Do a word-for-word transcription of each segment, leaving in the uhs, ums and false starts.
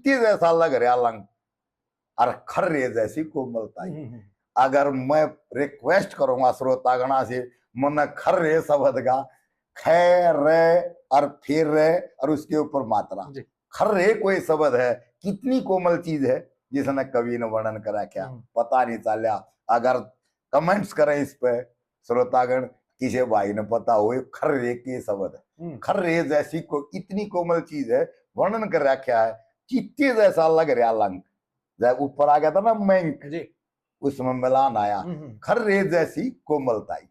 चित्ते जैसा लग रहा लंग, और खर्रे जैसी कोमलता ही। हम्म, हम्म। अगर मैं रिक्वेस्ट करूंगा श्रोतागणा से, मन्ने खर्रे शब्द का ख, र और फिर र और उसके ऊपर मात्रा, जी। खर्रे कोई शब्द है, कितनी कोमल चीज है, जिसने कवि ने वर्णन कर रखा, हम्म। पता नहीं चलिया। अगर कमेंट्स करें इस पे श्रोतागण, किसी भाई ने पता हो, ये खर्रे के शब्द है। हम्म। खर्रे जैसी को, इतनी कोमल चीज है, वर्णन कर रखा है, चित्ते जैसा लग रहा लंग। जब ऊपर आ गया था ना मैंक, जी। उसमें मिलान आया, हम्म, हम्म। खर्रे जैसी कोमलताई।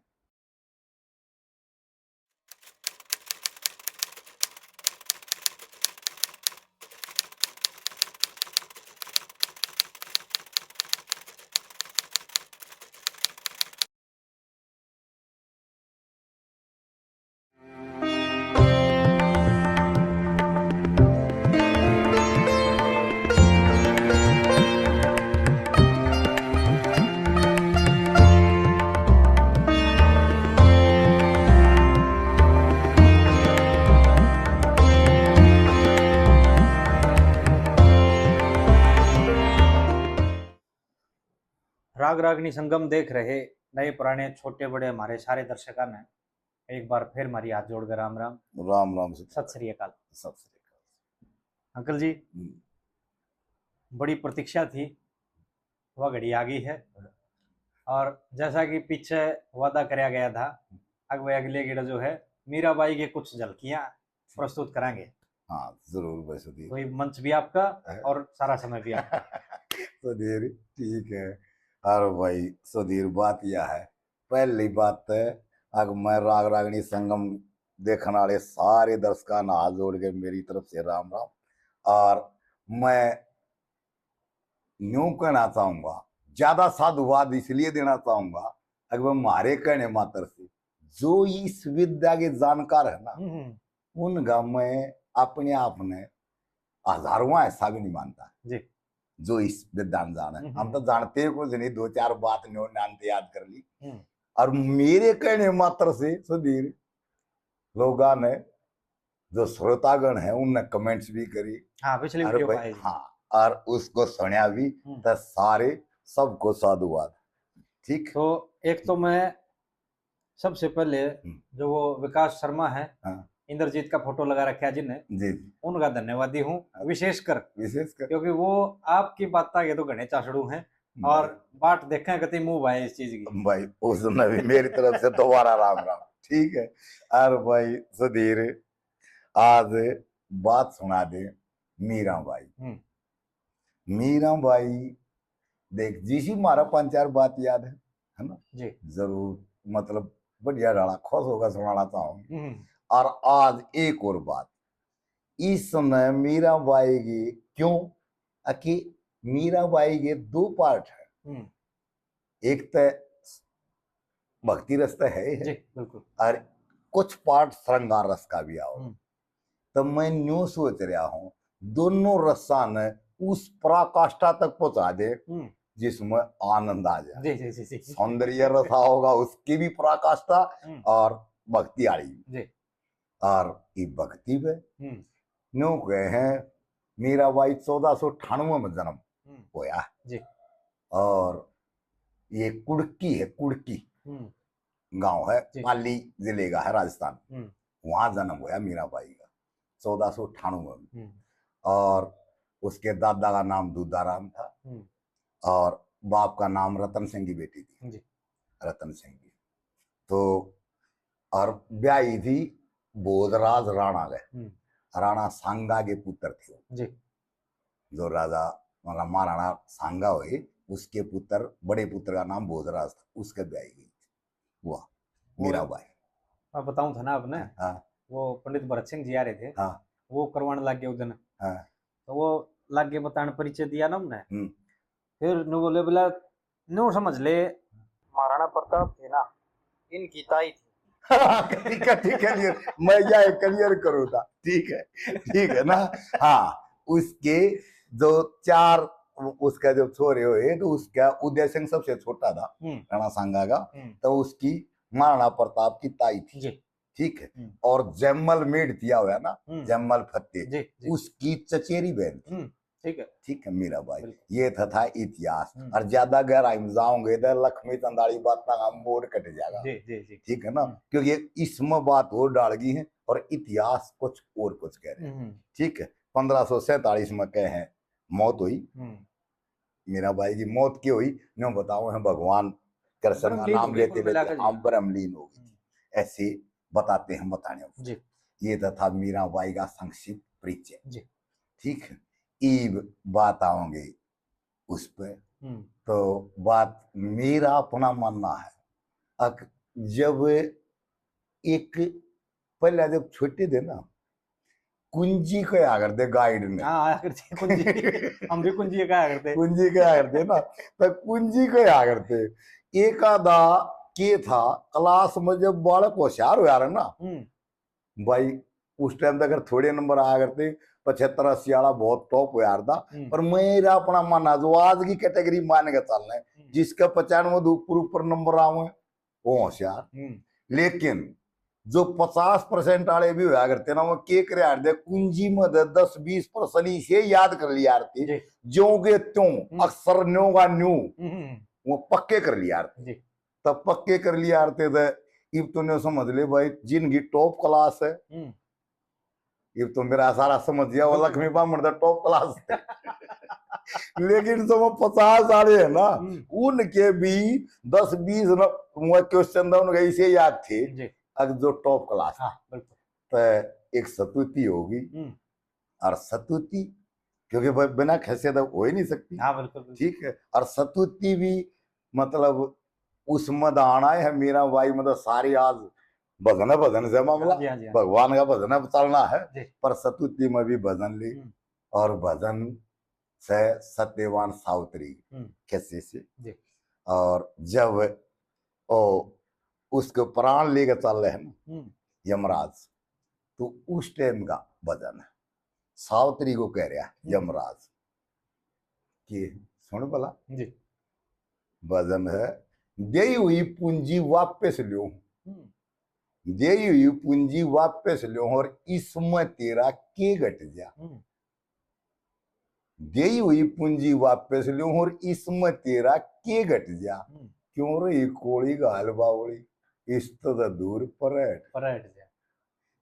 राग रागनी संगम देख रहे नए पुराने, छोटे बड़े हमारे सारे दर्शकों ने एक बार फिर हमारी हाथ जोड़कर राम राम। राम राम सत-, सत श्री अकाल। सत श्री अकाल। अंकल जी, हम्म। बड़ी प्रतीक्षा थी, वह घड़ी आ गई है। और जैसा कि पीछे वादा करया गया था, अब वह अगले गेड़ा जो है मीराबाई के कुछ झलकियां प्रस्तुत करांगे। हाँ, जरूर भाई सुधीर। वही मंच भी आपका है। और सारा समय भी आपका। सुधीर, ठीक है। और भाई सुधीर, बात यह है, पहली बात तो अगर मैं राग रागनी संगम देखने वाले सारे दर्शकों ने हाथ जोड़ के मेरी तरफ से राम राम। और मैं न्यू कहना चाहूंगा, ज्यादा साधुवाद इसलिए देना चाहूंगा, अगर मैं हमारे कहने मात्र से जो इस विद्या के जानकार है ना, हम्म, हम्म। उनका मैं अपने आप में हजारों ऐसा भी नहीं मानता, जी। जो इस विद्या में जाने। हम्म, हम तो हम्म। जानते ही कुछ नहीं, दो चार बात न्यू नाम तो याद कर ली। हम्म। और मेरे कहने मात्र से सुधीर, लोगों ने, जो श्रोतागण है, उनने कमेंट्स भी करी। हाँ, पिछली अरे वीडियो भाई, पे आए। हाँ, और उसको सुनया भी, हम्म। तो सारे, सबको साधुवाद। ठीक। तो एक तो मैं सबसे पहले हम्म। जो वो विकास शर्मा है, हाँ। इंद्रजीत का फोटो लगा रखा है जिन्हें, जी, जी। उनका धन्यवादी हूँ, हाँ। विशेषकर, विशेषकर। क्योंकि वो आपकी बात आगे तो घणे चासड़ू हैं। हम्म। और बाट देखें कति मुंह भाई इस चीज की। भाई, उसने भी मेरी तरफ से दोबारा राम राम। ठीक है। और भाई सुधीर, आज बात सुना दे मीरा बाई। हम्म। मीरा बाई, देख, जिसी मारा पांच चार बात याद है, है ना? जी। जरूर, मतलब, बढ़िया डाला, खुश होगा सुनाना चाहूँ। हम्म। और आज एक और बात, इसमें मीरा बाई की क्यों, अके मीरा बाई के दो पार्ट है। हम्म। एक तो भक्ति रस तो है ही है, जी, बिल्कुल। और कुछ पार्ट श्रृंगार रस का भी आओ। हम्म। तो मैं न्यू सोच रहा हूँ, दोनों रसा ने उस पराकाष्ठा तक पहुंचा दे, हम्म। जिसमें आनंद आ जाए। जी, जी, जी, जी। सौंदर्य रसा होगा, उसकी भी पराकाष्ठा, हम्म। और भक्ति आली भी। जी। और ये भक्ति पे हम्म। न्यू कहे हैं, मीराबाई चौदह सौ अठानवे में जन्म हम्म। होया। जी। और ये कुड़की है, कुड़की हम्म। गांव है, जी। पाली जिले का है, राजस्थान। हम्म। वहां जन्म होया मीराबाई का, चौदह सौ अठानवे में। हम्म। और उसके दादा का नाम दूधाराम था हम्म। और बाप का नाम रतन सिंह की बेटी थी, जी। रतन सिंह की। तो और ब्याही थी भोजराज राणा के, हम्म। राणा सांगा के पुत्र थे वो। जी। जो राजा, मतलब, महाराणा सांगा हुए, उसके पुत्र, बड़े पुत्र का नाम भोजराज था, उसके ब्याही गई थी। वाह, वो मीराबाई। मैं बताऊं था ना आपने, हाँ। वो पंडित भरत सिंह जी आ रहे थे, हाँ। वो करवाने लग गए उस दिन। हाँ। तो वो लग गए बताने, परिचय दिया ना हमने। हम्म। फिर नु बोले, बोला, न्यू समझ ले, महाराणा प्रताप थे ना, इनकी ताई थी। ठीक है, ठीक है, clear। मैं यह clear करूँ था, ठीक है, ठीक है ना। हाँ, उसके जो चार, उसका जो छोरे हुए, तो उसका उदय सिंह सबसे छोटा था, हम्म। राणा सांगा का, हम्म। तो उसकी महाराणा प्रताप की ताई थी, जी। ठीक है। हम्म। और जैमल मेढ़ दिया हुआ ना, हम्म। जैमल फतेह, जी, जी। उसकी चचेरी बहन थी। हम्म। ठीक है। ठीक है मीराबाई, बिल्कुल। ये था, था इतिहास। हम्म। और ज्यादा गहराई में जाओगे तो लखमी तंदाली बात का हम बोर्ड कट जाएगा। जी जी जी। ठीक है ना, हम्म। क्योंकि इसमें बात और डाल गई है और इतिहास कुछ और कुछ कह रहे हैं। हम्म, ठीक है, पंद्रह सौ सैंतालीस में कहे हैं मौत हुई हम्म। मीराबाई की। मौत की हुई, न्यू बताओ है भगवान कृष्ण का ब्रह्मलीन नाम हो गई, लेते कुल मिला लेते के हाँ जी। ब्रह्मलीन हो गई। हम्म। ऐसे बताते हैं बताने को। जी। ये तो था मीराबाई का संक्षिप्त परिचय। जी। ठीक है, ईब बात आओगे उस पे। हम्म। तो बात मेरा अपना मानना है, अक जब एक पहले जब छोटे थे ना, कुंजी कहा करते गाइड ने। हाँ, आया करते कुंजी। हम भी कुंजी कहा करते। कुंजी कहा करते ना, तो कुंजी कहा करते। एक आधा के था, क्लास में जब बालक होशियार होया रहे ना हम्म। भाई, उस टाइम तक अगर थोड़े नंबर आया करते, पचहत्तर अस्सी वाला बहुत टॉप हो यार था। हम्म। पर मेरा अपना मानना, जो आज की कैटेगरी मान के चलना है, हम्म। जिसका पचानवे दो ऊपर ऊपर नंबर आवे, वो होशियार। हम्म। लेकिन जो पचास परसेंट वाले भी होया करते ना, वो के करे यार दे, कुंजी में दे दस बीस परसेंट इसे याद कर लिया यार थे, जी। ज्यों के त्यों, हम्म। अक्सर न्यों का न्यू, हम्म, हम्म। वो पक्के कर लिया यार थे। जी। तब पक्के कर लिया यार थे, तो इब तूने समझ ले भाई, जिनकी टॉप क्लास है, हम्म। इब तो मेरा सारा समझ गया, वो लक्ष्मी बामण तो टॉप क्लास थे। लेकिन जो वो पचास वाले है ना, हम्म। उनके भी दस बीस न, वो क्वेश्चन था, उनके इसे याद थे। जी। अब जो टॉप क्लास, हाँ, बिल्कुल। तो एक सतुति होगी। हम्म। और सतुति, क्योंकि ब-, बिना खसे तो हो ही नहीं सकती। हाँ, बिल्कुल, बिल्कुल। ठीक है, और सतुति भी, मतलब, उसमें तो आना है मेरा भाई, मतलब, सारी आज भजन, भजन से मामला, हाँ जी, हाँ जी, हाँ। भगवान का भजन अब चलना है, जी। पर सतुति में भी भजन ली। हम्म। और भजन से सत्यवान सावित्री हम्म। खसे से। जी। और जब ओ उसके प्राण लेके चल रहे हैं ना हम्म। यमराज, तो उस टाइम का भजन है। सावित्री को कह रहा है हम्म। यमराज कि सुन भला, जी। भजन है, देई हुई पूंजी वापस ल्यो, हम्म। देई हुई पूंजी वापस ल्यो, और इसमें तेरा के घट जा, हम्म। देई हुई पूंजी वापस ल्यो, और इसमें तेरा के घट जा, हम्म। क्यों रही कोली घाल बावली, इस तो दूर परेट। परेट जा।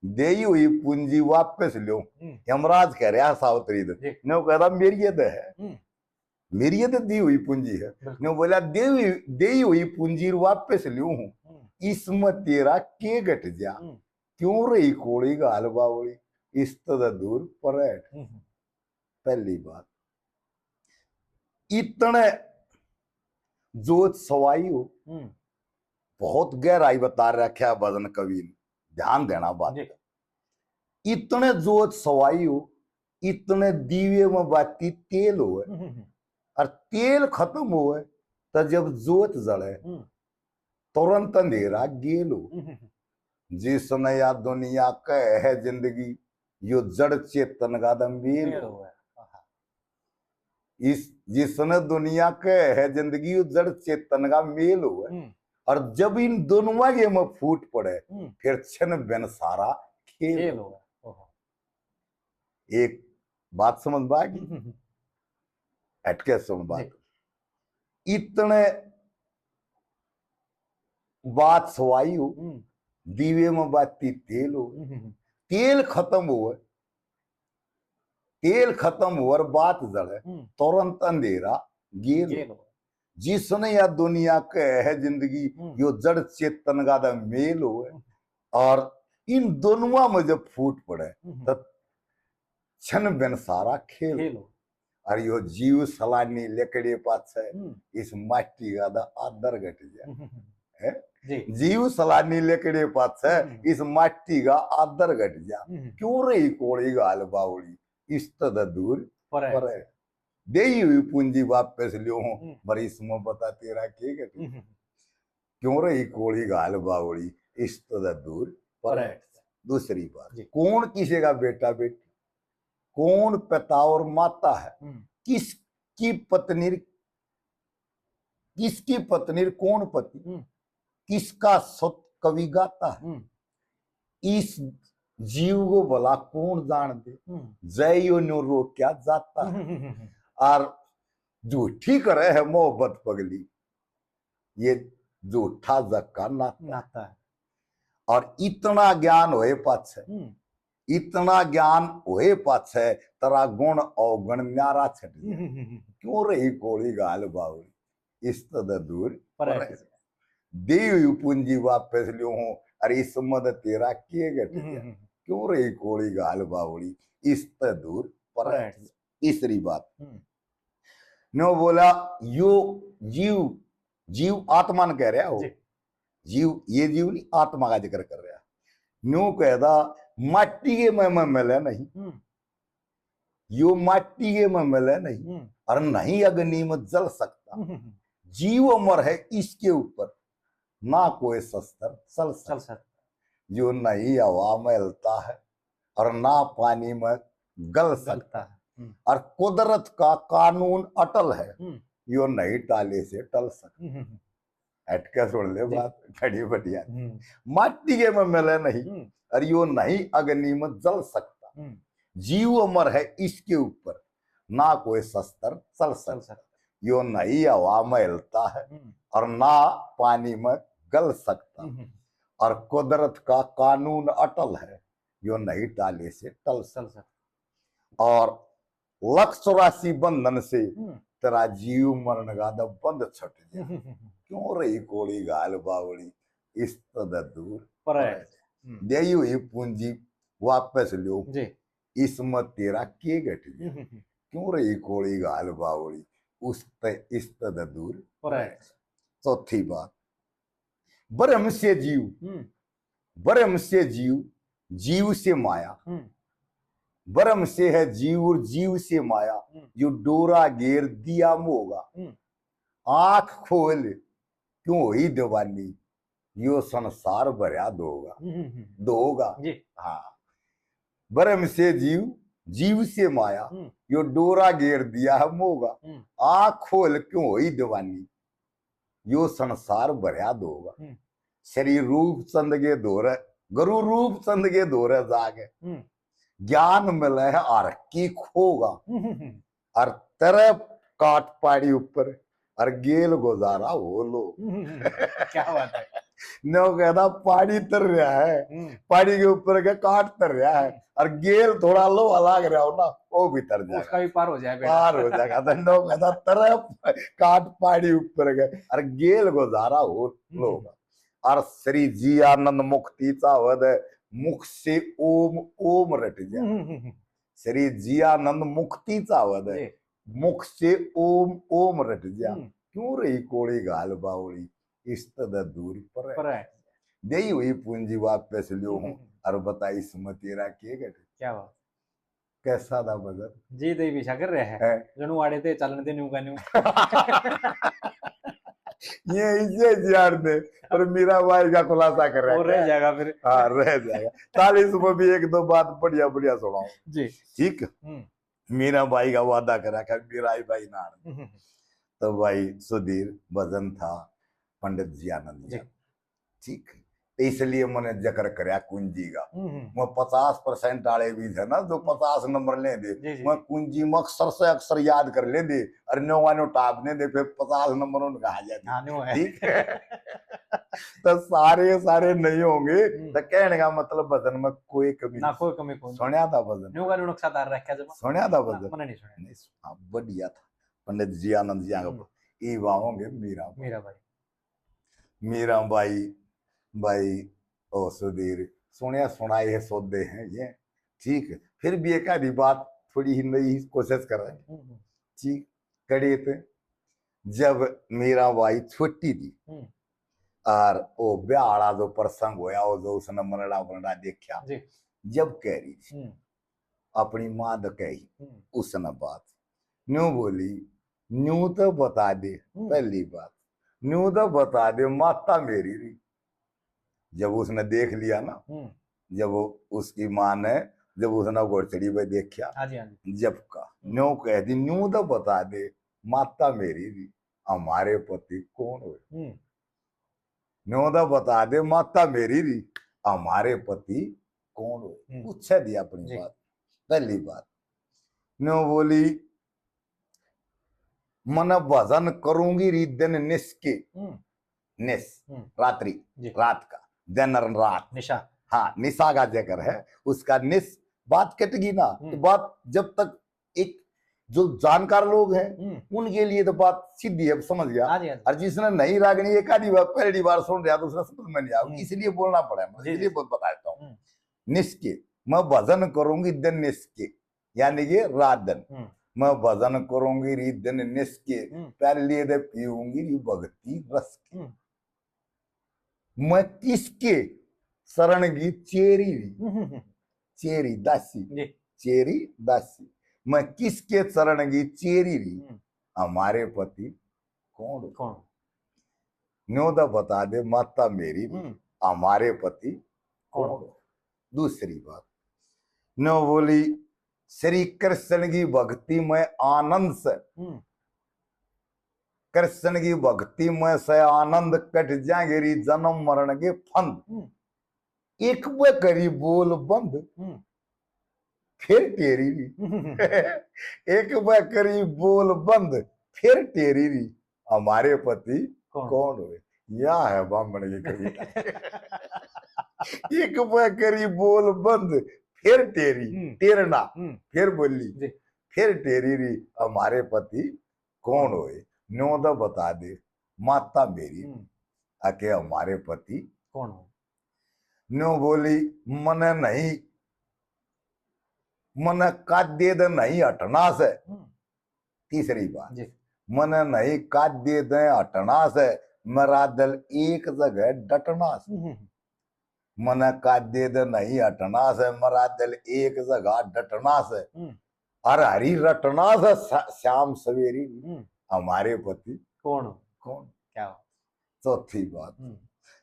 देई हुई पूंजी वापस ल्यो। हम्म। यमराज कह रहा सावित्री दे, जी। ने वो कहता मेरी ये तो है, हम्म। मेरी ये तो दी हुई पूंजी है। बिल्कुल। ने वो बोला देई हुई, देई हुई पूंजी वापस ल्यो हूँ, हम्म। इसमें तेरा के घट जा, हम्म। क्यों रही कोली घाल बावली, इस तो दूर परेट। हम्म। पहली बात, इतने जोत सवाई हो, हम्म। बहुत गहराई बता रखा है भजन कवि ने, ध्यान देना बात। जी। इतने जोत सवाई हो, इतने दीवे में बाती तेल हो, हम्म, हम्म, और तेल खत्म हो, तो जब जोत जले, हम्म, तुरंत अंधेरा गेल हो। हम्म, हम्म, जिसने या दुनिया कह है जिंदगी, यो जड़ चेतन का तो मेल मेल हो। हुआ है। आहा। इस जिसने दुनिया कह है जिंदगी, यो जड़ चेतन का मेल हो। हम्म, और जब इन दोनों के में फूट पड़े, हम्म, फिर छिन भिन सारा खेल खेल हो। हुआ है। ओहो। एक बात समझ में आ गई? हम्म, हम्म, हटके सुन बात। जी। इतने बात सवाई हो, हम्म, दीवे में बाती तेल हो, हम्म, हम्म, तेल खत्म हो, तेल खत्म हो और बात जले, हम्म, तुरंत अंधेरा गेल हो। गेल हो। जिसने या दुनिया कह है जिंदगी, हम्म। यो जड़ चेतन का तो मेल हो। हम्म। और इन दोनों में जब फूट पड़े, हम्म, तो छन बिन सारा खेल। खेल हो। और यो जीव सलानी लेकड़े पाछे, हम्म, इस माटी का दा आदर घट जा। हम्म, हम्म, है? जी। जीव सलानी लेकड़े पाछे, हम्म। इस माटी का आदर घट जा। हम्म, क्यों रही कोली गाल बावली, इस तो दूर परे। परे। देई हुई पूंजी वापस ल्यो हूँ, हम्म। पर इसमें बता तेरा के घट। हम्म, क्यों रही कोली गाल बावली, इस तो दूर परे। परे। दूसरी बात, जी। कौन किसी का बेटा बेटी, कौन पिता और माता है, हम्म, किसकी पत्नी, किसकी पत्नी कौन पति, हम्म, किसका सत कवि गाता है, हम्म, इस जीव को भला कौन जान दे, हम्म। जय यो न्यू रोक्या जाता है। हम्म, हम्म, हम्म। और झूठी करे है मोहब्बत पगली, ये झूठा जग का नाता। नाता है। और इतना ज्ञान होए पाछे, हम्म। इतना ज्ञान होए पाछे, तेरा गुण अवगुण न्यारा छट गया। हम्म, हम्म, हम्म। क्यों रही कोली गाल बावली, इस तद दूर परे। परे। दी हुई पूंजी वापस ल्यो हूँ, अरे इस मद तेरा के घट गया। हम्म, हम्म, हम्म। क्यों रही कोली गाल बावली, इस तद दूर परे। परे। तीसरी बात, हम्म। न्यो बोला, यो जीव, जीव आत्मा ने कह रहा हो। जी। जीव, ये जीव नहीं, आत्मा का जिक्र कर रहा। न्यो कहदा, माटी के में, में मिले नहीं। हम्म। यो माटी के में मिले नहीं, हम्म। और नहीं अग्नि में जल सकता। हम्म, हम्म, हम्म। जीव अमर है इसके ऊपर, ना कोई शस्त्र चल चल सकता। सकता। जो नहीं हवा में हिलता है और ना पानी में गल गलता सकता। है। हम्म। और कुदरत का कानून अटल है, हम्म। यो नहीं टाले से टल सकता। हम्म, हम्म, हम्म। हटके सुन ले जी। बात, घड़ी बढ़िया। हम्म। माटी के में मिले नहीं, हम्म। और यो नहीं अग्नि में जल सकता। हम्म। जीव अमर है इसके ऊपर, ना कोई शस्त्र चल चल सकता। सकता। यो नहीं हवा में हिलता है हम्म। और ना पानी में गल सकता। हम्म। और कुदरत का कानून अटल है, यो नहीं टाले से टल टल सकता। सकता। और लख चौरासी बंधन से हम्म। तेरा जीव मरण का तो बंध छट गया। हम्म, हम्म, हम्म। क्यों रही कोली गाल बावली, इस तद दूर परे। परे। हम्म। देई हुई पूंजी वापस ल्यो, जी। इसमें तेरा के घट गया? हम्म, हम्म, हम्म। क्यों रही कोली गाल बावली, उस त-, इस तद दूर परे। परे। चौथी बात, ब्रह्म से जीव, हम्म। ब्रह्म से जीव, जीव से माया। हम्म। ब्रह्म से है जीव और जीव से माया, हम्म। जो डोरा घेर दिया मोगा। हम्म। आंख खोल क्यों होई दीवानी, यो संसार भरया धोगा। हम्म, हम्म, हम्म। धोगा। जी। हाँ। ब्रह्म से जीव, जीव से माया, हम्म। यो डोरा घेर दिया है मोगा। हम्म। आंख खोल क्यों होई दीवानी, यो संसार भरया धोगा। हम्म। श्री रूपचंद के धोरे, गुरु रूपचंद के धोरे जाके हम्म। ज्ञान मिले है हर की खोगा। हम्म, हम्म, हम्म। और तेरे काट पाड़ी ऊपर और गेल गुजारा हो लो। हम्म, हम्म, हम्म। क्या बात है। न्यो कहता पाड़ी तर रहा है, हम्म। पाड़ी के ऊपर के काट तर रहा है, हम्म। और गेल थोड़ा लोहा लाग रहा हो ना, वो भी तर जाएगा। उसका भी पार हो जाए बेटा। पार हो जाएगा। तो न्यो कहता तेरे काट पाड़ी ऊपर के और गेल गुजारा हो हम्म। लो। और श्री जी आनंद मुक्ति चाहवै दे, मुख से ओम ओम रट जा। हम्म, हम्म, हम्म। श्री जी आनंद मुक्ति चाहवै दे, जी। मुख से ओम ओम रट जा। हम्म। क्यों रही कोली गाल बावली, इस तद दूर परे। परे। देई हुई पूंजी वापस ल्यो हूँ, हम्म। और बता इसमें तेरा के घट। क्या बात। कैसा था भजन? जी, देवी सा कर रहे हैं। हैं? जणु आड़े ते चालन दे न्यू का न्यू। ये इसे जियार दे, पर मीरा बाई का खुलासा कर रहे और रह हैं। जाएगा फिर। हाँ, रह जाएगा। ताली सुबह भी एक दो बात बढ़िया बढ़िया सुनाओ। जी। ठीक? हम्म। मीरा बाई का वादा करा कर मीरा आई बाई ना। हम्म, हम्म। तो भाई सुधीर भजन था पंडित जी आनंद जी। जी। ठीक, तो इसलिए मैंने जिक्र करया कुंजी का। हम्म, हम्म। मैं पचास परसेंट वाले भी थे ना, जो पचास नंबर ले दे, जी, जी। मैं कुंजी में अक्सर से अक्सर याद कर ले दे, और न्यो वानो टाप ने दे, फिर पचास नंबर उनका आ जाते। हाँ, न्यो है। ठीक है। तो सारे, सारे नहीं होंगे, हम्म। तो कहने का मतलब भजन में कोई कमी ना, नहीं। कोई कमी कोनी। सुनया था भजन? न्यो का नुस्खा तार रखा जब। सुनया था ना, भजन? मैंने नहीं सुना। नहीं सुना, बढ़िया था। पंडित जी आनंद जी आगे हम्म। ईवा होंगे मीरा। मीरा भाई। मीरा बाई, भाई, ओ सुधीर, सुने सुनाए है सौदे हैं ये, ठीक है। फिर भी एक आधी बात थोड़ी ही नई कोशिश करेंगे, हम्म, हम्म। ठीक। कड़ी थे, जब मीरा बाई छोटी थी, हम्म। और ओ ब्याह वाला जो प्रसंग होया, वो जो उसने मनड़ा वनड़ा देखा, जी। जब कह रही थी, हम्म। अपनी माँ तो कही, हम्म। उसने बात न्यू बोली, न्यू तो बता दे, हम्म। पहली बात, न्यू तो बता दे, माता मेरी री। जब उसने देख लिया ना, हम्म। जब वो, उसकी माँ ने, जब उसने घोड़चड़ी पे देखा, हाँ जी, हाँ जी। जब का, हम्म। न्यू कह दी, न्यू तो बता दे, माता मेरी री, हमारे पति कौन हुए? हम्म। न्यू तो बता दे, माता मेरी री, हमारे पति कौन हो? हम्म। पूछे दी अपनी जी। बात। पहली बात, न्यू बोली, "मन भजन करूंगी री दिन निस के।" हम्म। निस, हम्म। रात्रि, जी। रात का, दिन और रात। निशा। हाँ, निशा का जिक्र है, उसका निस, बात कट गई ना, तो हम्म। बात जब तक एक जो जानकार लोग हैं, हम्म। उनके लिए तो बात सीधी है, समझ गया। हाँ जी, हाँ जी। और जिसने नई रागनी एक आधी बार, पहली बार सुन रहा, तो उसने समझ में नहीं आया, हम्म। इसलिए बोलना पड़ा है, जी, इसलिए जी। बोल, बता देता हूँ। हम्म। निस के, "मैं भजन करूंगी दिन निस के", यानी कि रात दिन। हम्म। "मैं भजन करूंगी री दिन निस के, हम्म। प्याले दे पीऊंगी री भक्ति रस के।" हम्म। "मैं किसके शरण की चेरी री।" हम्म, हम्म, हम्म। चेरी दासी। जी। चेरी दासी। "मैं किसके शरण की चेरी री।" हम्म। "हमारे पति कौन हो?" कौन? न्योदा बता दे माता मेरी, हम्म। "हमारे पति कौन कौन? हो?" दूसरी बात, न्यो बोली, "श्री कृष्ण की भक्ति में आनंद से, हम्म। कृष्ण की भक्ति में से आनंद कट जाएंगे री जन्म मरण के फंद।" हम्म। "एक बै करी बोल बंद, हम्म। फिर टेरी री।" "एक बै करी बोल बंद, फिर टेरी री, हमारे पति कौन? कौन होए?" या है बामण की कविता। "एक बै करी बोल बंद, फिर टेरी, हम्म। टेरना, हम्म। फिर बोली, जी। फिर टेरी री, हमारे पति कौन होए?" न्योदा बता दे माता मेरी, हम्म। "अके हमारे पति कौन हो?" न्यो बोली, "मने नहीं, मने कादे दे नहीं हटना से।" हम्म। तीसरी बात, जी। "मने नहीं कादे दे हटना से, मेरा दिल एक जगह डटना से।" हम्म, हम्म। "मने कादे दे नहीं हटना से, मेरा दिल एक जगह डटना से। हम्म। हर हरी रटना से सा-, शाम सवेरी।" हम्म। "हमारे पति कौन हो?" कौन? क्या बात। चौथी बात, हम्म।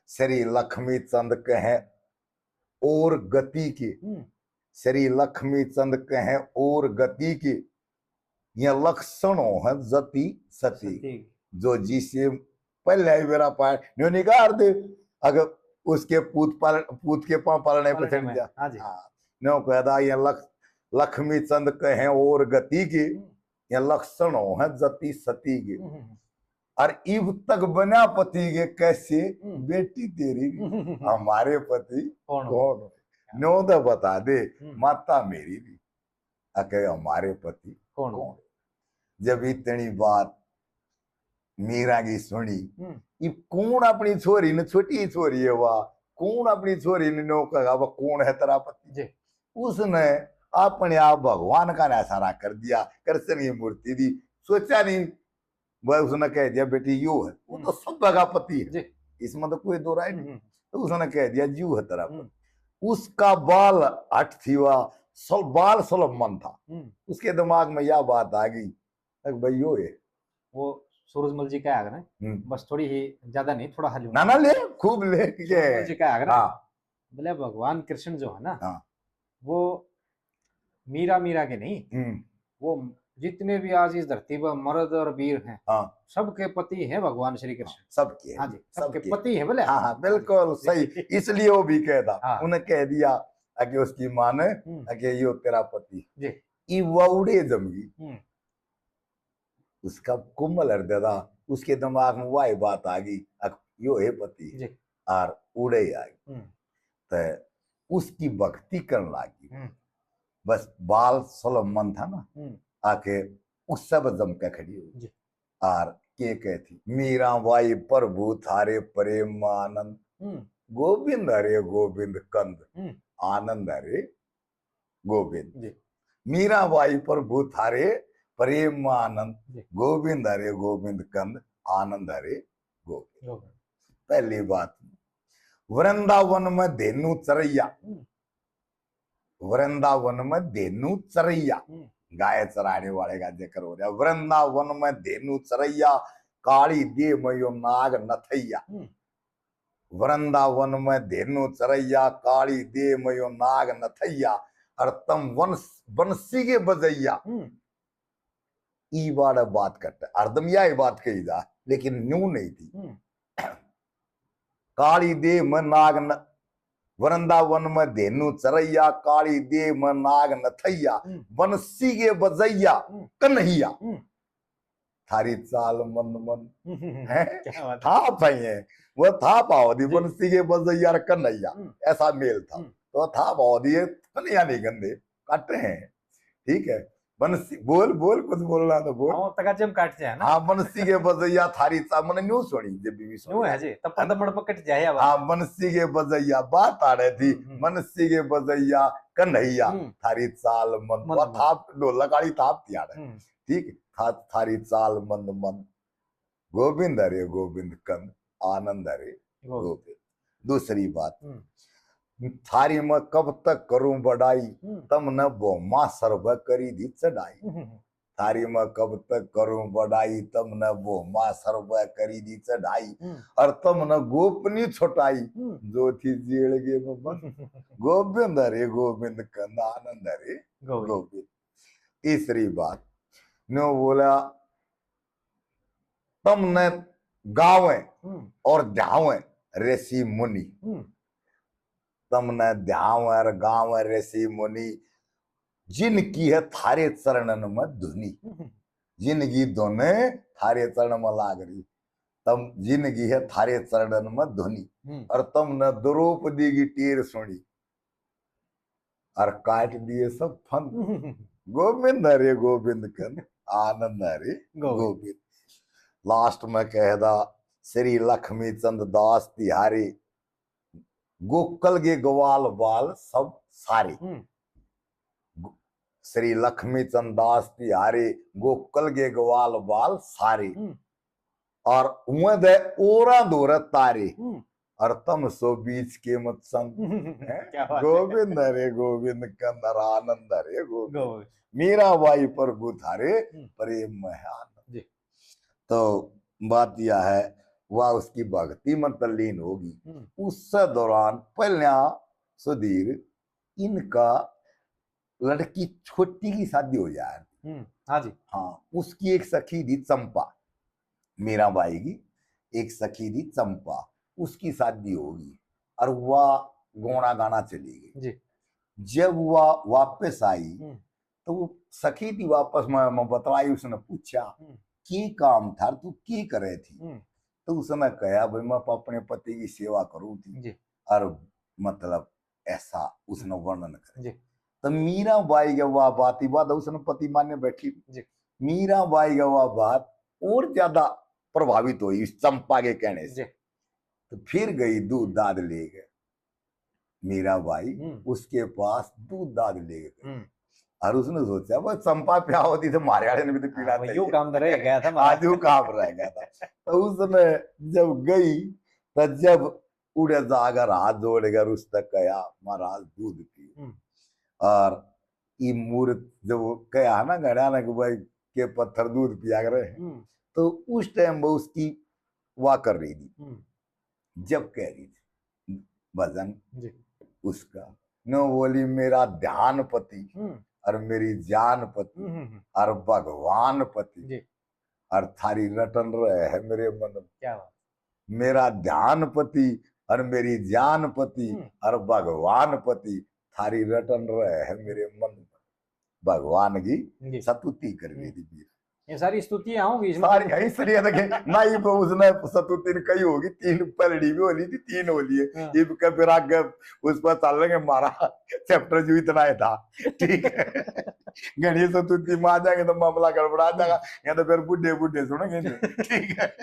श्री लक्ष्मी चंद कहें और गति के, हम्म। श्री लक्ष्मी चंद कहें और गति के, ये लक्षण हो हैं जति सती। सती। जो जिसे पहले ही बेरा पाए, न्यो निकार दे, अगर उसके पूत पाल-, पूत के पाँव पालने पर पालने चढ़ में, गया। हाँ जी। हाँ, न्यो कहता, ये लक्ष-, लक्ष्मी चंद कहें और गति के, हम्म। ये लक्षण हो हैं जति सती के। हम्म, हम्म। और इब तक बना पति के कैसे हम्म। बेटी तेरी भी, हम्म। हमारे पति कौन हो? कौन हो? न्यो तो बता दे, हम्म। माता मेरी भी, अके हमारे पति कौन हो? कौन हो? जब इतनी बात मीरा की सुनी, हम्म। इब कौन अपनी छोरी ने, छोटी ही छोरी है वा, कौन अपनी छोरी ने न्यो कहेगा, "वा कौन है तेरा पति?" जी। उसने अपने आप भगवान का इशारा कर दिया, कृष्ण की मूर्ति दी, सोचा नहीं, वह उसने कह दिया, "बेटी, यो है।" वो तो हम्म। सब का पति है, जी। इसमें तो कोई दो राय नहीं। हम्म। तो उसने कह दिया, "यो है तेरा पति।" हम्म। उसका बाल हठ थी, वह सल-, बाल सुलभ मन था। हम्म। उसके दिमाग में यह बात आ गई, "देख भाई, यो है।" वो सूरजमल जी का आगे ना, हम्म। बस थोड़ी ही, ज्यादा नहीं, थोड़ा हल्लू ना, ना ले, खूब ले, सूरजमल जी का आगे ना। हाँ। बोले, भगवान कृष्ण जो है ना, हाँ। वो मीरा मीरा के नहीं, हम्म। वो जितने भी आज इस धरती पर मर्द और वीर हैं, हाँ। सबके पति हैं भगवान श्री कृष्ण। हाँ, सबके हैं, हाँ जी, सबके सबके। पति हैं बोले। हाँ, हाँ, बिल्कुल सही। इसलिए वो भी कहता, हाँ। उन्हें कह दिया, अके उसकी माँ ने, हम्म। अके यो तेरा पति। जी। ई वौड़े जमगी। हम्म। उसका कोमल हृदय था, उसके दिमाग में वही बात आ गई, अक-, यो है पति। जी। और उड़े ही आ गई। हम्म। तो उसकी भक्ति करने लगी। हम्म। बस बाल सुलभ मन था ना, हम्म। आके उससे बस जम के खड़ी हो गई। जी। और के कहती, "मीरा बाई प्रभु थारे प्रेम में आनंद, हम्म। गोविंद हरे गोविंद कंद, हम्म। आनंद हरे गोविंद।" जी। "मीरा बाई प्रभु थारे प्रेम में आनंद, जी। गोविंद हरे गोविंद कंद, आनंद हरे गोविंद।" गोविंद। पहली बात, वृंदावन में धेनु चरैया, हम्म। वृंदावन में धेनु चरैया, हम्म। गाय चराने वाले का जिक्र हो रहा है। वृंदावन में धेनु चरैया, काली देह में यो नाग नथैया। हम्म। वृंदावन में धेनु चरैया, काली देह में यो नाग नथैया, और तम वंस-, बंसी के बजैया। हम्म। ई बार बात करता है, हरदम यही बात कही जा, लेकिन न्यू नहीं थी। हम्म। काली देह में नाग न-, वृंदावन में धेनु चरैया, काली देह में नाग नथैया, हम्म। बंसी के बजैया हम्म। कन्हैया, हम्म। थारी चाल मंद मंद। हम्म, हम्म, हम्म। हैं? क्या बात है। थाप है ये, वो थाप आओ दी जी। बंसी के बजैया और कन्हैया, हम्म। ऐसा मेल था। हम्म। तो थाप आओ दिए कन्हैया नहीं गंदे, काटे हैं, ठीक है। बंसी, बोल, बोल, कुछ बोलना तो बोल। हाँ, तका जम काट जाए ना। हाँ, बंसी के बजैया थारी चाल, मैंने न्यू सुनी, जब भी सुनी। न्यू है जी, तब पद मड़ पकट जाए अब। हाँ, बंसी के बजैया बात आ रही थी, हम्म, हम्म। बंसी के बजैया कन्हैया, हम्म। थारी चाल मंद, मंद, वो मंद। थाप, ढोलक वाली थाप थी आ रही। हम्म। ठीक, था-, थारी चाल मंद मंद। गोविंद हरे गोविंद कंद, आनंद हरे गोविंद। गोविंद। दूसरी बात, हम्म। थारी मैं कब तक करूं बड़ाई, हम्म। तमने भोमा सर्व करी दी चढ़ाई। हम्म, हम्म। थारी मैं कब तक करूं बड़ाई, तमने भोमा सर्व करी दी चढ़ाई। हम्म। और तमने गोप नी छुटाई, हम्म। जो थी जेल के में बंद। गोविंद हरे गोविंद कंद, आनंद हरे गोविंद। गोविंद। तीसरी बात, न्यू बोला, तमने गावे हम्म। और ध्यावे ऋषि मुनि। हम्म। तमने ध्यावे और गावे ऋषि मुनि, जिनकी है थारे चरणन में धुनी। हम्म। जिनकी धुन थारे चरण में लाग रही, तम, जिनकी है थारे चरणन में धुनी। हम्म। और तमने द्रौपदी की टेर सुनी। और काट दिए सब फंद। गोविंद हरे गोविंद कंद, आनंद हरे गोविंद। गोविंद। लास्ट में कहदा, श्री लक्ष्मी चंद दास तिहारी, गोकुल के ग्वाल बाल सब सारे। हम्म। गो-, श्री लक्ष्मी चंद दास तिहारी, गोकुल के ग्वाल बाल सारे। हम्म। और हुए दे ओरा धोरे तारे, हम्म। और तम सो बीच के मत संग। हैं? क्या बात है। गोविंद हरे गोविंद कंद, आनंद हरे गोविंद। गोविंद। मीराबाई प्रभु थारे हम्म। प्रेम में है आनंद। जी। तो बात यह है, वह उसकी भक्ति में तल्लीन होगी। हम्म। उस दौरान पहल्या सुधीर इनका लड़की छोटी की शादी हो जाए। हम्म, हाँ जी। हाँ, उसकी एक सखी थी चंपा, मीराबाई की एक सखी थी चंपा, उसकी शादी होगी और वह गोना गाना चली गई। जी। जब वह वापस आई, हम्म। तो वो सखी थी वापस में, में बतलाई, उसने पूछा, हम्म। "के काम था, तू के करे थी?" हम्म। तो उसने कहा, "भाई, मैं अपने पति की सेवा करूँ थी।" जी। और मतलब ऐसा उसने वर्णन करे। जी। तो मीराबाई के वह बात ही बात, उसने पति माने बैठी। जी। मीराबाई के वह बात और ज्यादा प्रभावित हुई इस चंपा के कहने से। जी। तो फिर गई दूध दाद लेके मीराबाई, हम्म। उसके पास दूध दाद लेके गई। हम्म। और उसने सोचा, "वो चंपा प्या होती तो मारे वाले ने भी तो पीना हाँ, वो था।" यूं काम तो रह गया था हमारा। आज वो काम रह गया था। तो उसने जब गई, तो जब उड़े जाकर हाथ जोड़कर उसने कहा, "महाराज, दूध पियो।" हम्म। और ये मूर्त जब कहा ना घड़ा ना कि भाई के पत्थर दूध पिया करे, हम्म। तो उस टाइम वो उसकी वाह कर रही थी। हम्म। जब कह रही थी भजन जी। उसका, नो बोली, "मेरा ध्यान पति हम्म। और मेरी जान पति हम्म, हम्म, हम्म। और भगवान पति जी। और थारी रटन रहे है मेरे मन में।" क्या बात। "मेरा ध्यान पति और मेरी जान पति हम्म। और भगवान पति, थारी रटन रहे है मेरे मन में।" भगवान की जी। सतुति कर रही हम्म। थी। ये सारी स्तुतियां होंगी इसमें। सारी, इसलिए देखे, ना ही वो उसने सतुति ने कही होगी, तीन पलड़ी भी हो ली थी, तीन हो लिए। हाँ। इब के फिर आगे उस पर चलेंगे, हमारा chapter जो इतना ही था, ठीक है। घणी सतुति में आ जाएंगे तो मामला गड़बड़ा जाएगा, या तो फिर बूढ़े बूढ़े सुनेंगे, ठीक है।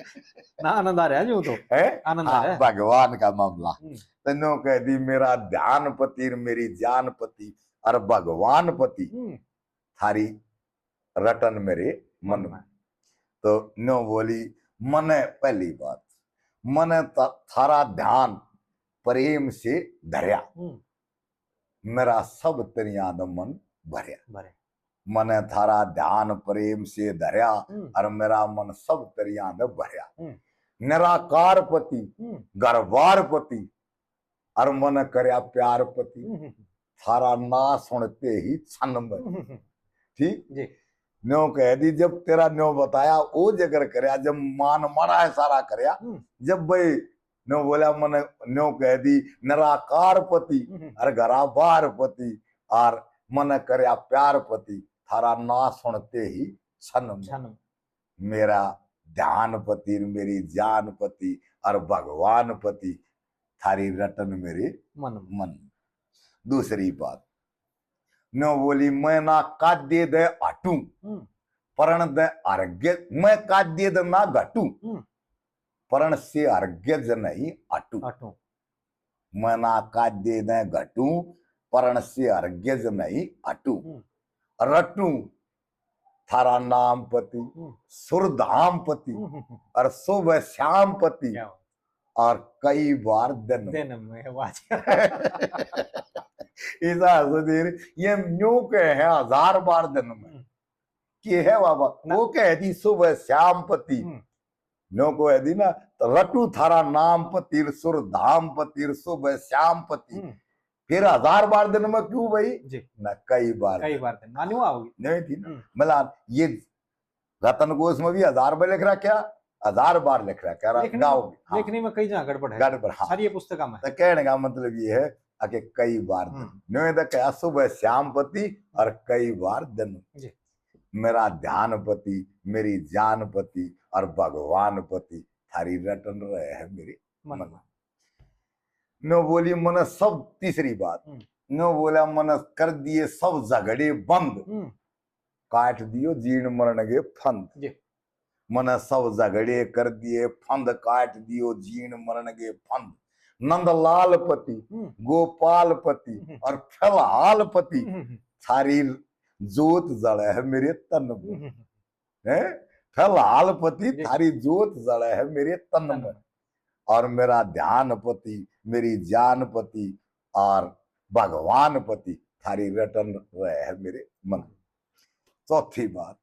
ना, आनंद आ रहा है जो तो। है? आनंद आ हाँ, रहा है। भगवान का मामला। हम्म। तो न्यू कह दी, "मेरा ध्यान पति, मेरी जान पति और भगवान पति, हम्म। थारी रटन मेरे मन में।" तो न्यू बोली, "मने पहली बात, मने त-, थारा ध्यान प्रेम से धरया, हम्म। मेरा सब तेरिया दा मन भरया।" भरया। "मने थारा ध्यान प्रेम से धरया हम्म। और मेरा मन सब तेरिया दा भरया। हम्म। निराकार पति, हम्म। घरबार पति, और मन करया प्यार पति, हम्म। थारा ना सुनते ही छन में।" हम्म। ठीक? जी। न्यो कह दी, जब तेरा न्यो बताया, ओ जिक्र करया, जब मान मारा है सारा करया, हम्म। जब भाई न्यो बोला, मने न्यो कह दी निराकार पति, हम्म। और घरा बाहर पति, और मने करया प्यार पति, थारा ना सुनते ही छन में। छन में। मेरा ध्यान पति, मेरी जान पति और भगवान पति, थारी रटन मेरे मन में। मन। दूसरी बात, न्यो बोली, मैं ना काद्य दे हटूं, हम्म। परण दे अर्घ्य, मैं काद्य दे ना घटूं, हम्म। परण से अर्घ्य ज नहीं हटूं। हटूं। मैं ना काद्य दे घटूं, परण से अर्घ्य ज नहीं हटूं। हम्म। रटूं थारा नाम पति, हम्म। सुरधाम पति, हम्म, हम्म, हम्म। और सुबह श्याम पति, क्या बात। और कई बार दिन में। दिन में, वाह जी। इसा सुधीर, ये न्यू के है हजार बार दिन में। हम्म। के है बाबा? ना। वो कह दी सुबह श्याम पति। हम्म। न्यो को है दी ना, तो रटू थारा नाम पति, सुरधाम पति, सुबह श्याम पति। हम्म। फिर हजार बार दिन में क्यों भाई? जी। ना, कई बार कई दिन। बार दिन। ना, न्यू आओगी। नहीं थी ना। हम्म। मतलब, ये रतन कोश में भी हजार बार लिख रखा, हजार बार लिख रखा, रा-, लिखने में, गाओगे। हाँ। लिखने में कई जगह गड़बड़ है। गड़बड़, हाँ। सारी ये पुस्तक में। तो कहने का मतलब ये है, आके कई बार दिन। हम्म। न्यो तो कहा सुबह श्याम पति और कई बार दिन। जी। मेरा ध्यान पति, मेरी जान पति और भगवान पति, थारी रटन रहे है मेरे मन मन में। में। न्यो बोली, मने सब, तीसरी बात, हम्म। न्यो बोला, मने कर दिए सब झगड़े बंद, हम्म। काट दियो जीण मरण के फंद। जी। मने सब झगड़े कर दिए फंद, काट दियो जीण मरण के फंद। नंदलाल पति, हम्म। गोपाल पति हम्म। और फिलहाल पति, हम्म। थारी जोत जले है मेरे तन में। हम्म। हैं? फिलहाल पति, जी। थारी जोत जले है मेरे तन तन में। में। और मेरा ध्यान पति, मेरी जान पति और भगवान पति, थारी रटन रहे है मेरे मन में। चौथी बात,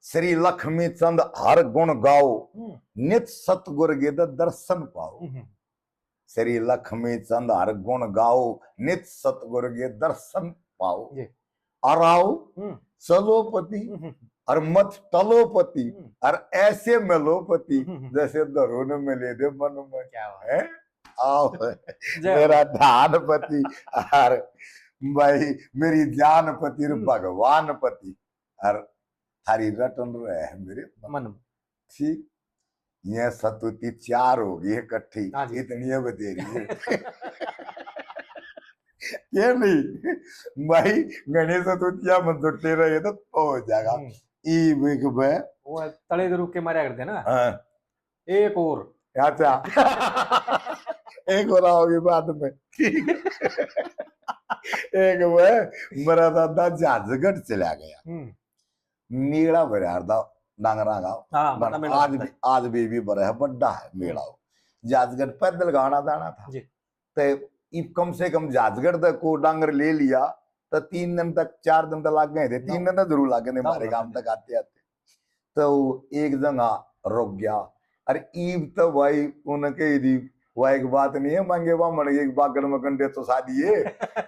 श्री लक्ष्मी चंद हर गुण गाओ, हम्म। नित सतगुर के द-, दर्शन पाओ। हम्म। श्री लक्ष्मी चंद हर गुण गाओ, नित सतगुर के दर्शन पाओ। जी। और आओ, हम्म। चलो पति, हम्म। और मत टलो पति, हम्म। और ऐसे मिलो पति, हम्म। जैसे धरो न मिले दे मन में। क्या बात। हैं? आओ, जय हो। मेरा ध्यान पति, और भाई, मेरी जान पति, और हम्म। भगवान पति, और थारी रटन रहे है मेरे मन में। मन में। ठीक, ये सतुती चार हो गई इकट्ठी, हाँ जी। इतनी है बतेरी है। ये नहीं भाई, गणेश सतुतिया में जुटे रहे तो हो जाएगा। हम्म। ई बिग बे। वो तले दे रुक के मारा कर देना। हाँ। एक और। अच्छा। एक और आओगे बाद में। ठीक है। एक वो, मेरा दादा जहाजगढ़ चला गया। हम्म। मेला भरया था डांगरा का। हाँ, बड़ा मेला आज लगता भी, है। आज भी, भी भरा है, बड़ा है मेला। हम्म। जहाजगढ़ पैदल का आना जाना था। जी। ते इब कम से कम जहाजगढ़ तक को डांगर ले लिया, तो तीन दिन तक, चार दिन तक लग गए थे, तीन दिन तक जरूर लग गए थे हमारे गांव तक आते आते। तो एक जगह रुक गया, अरे ईब तो भाई उन्हें कही दी, वह एक बात नहीं है, मांगे बामण एक बागड़ में कंडे तो सा दिए,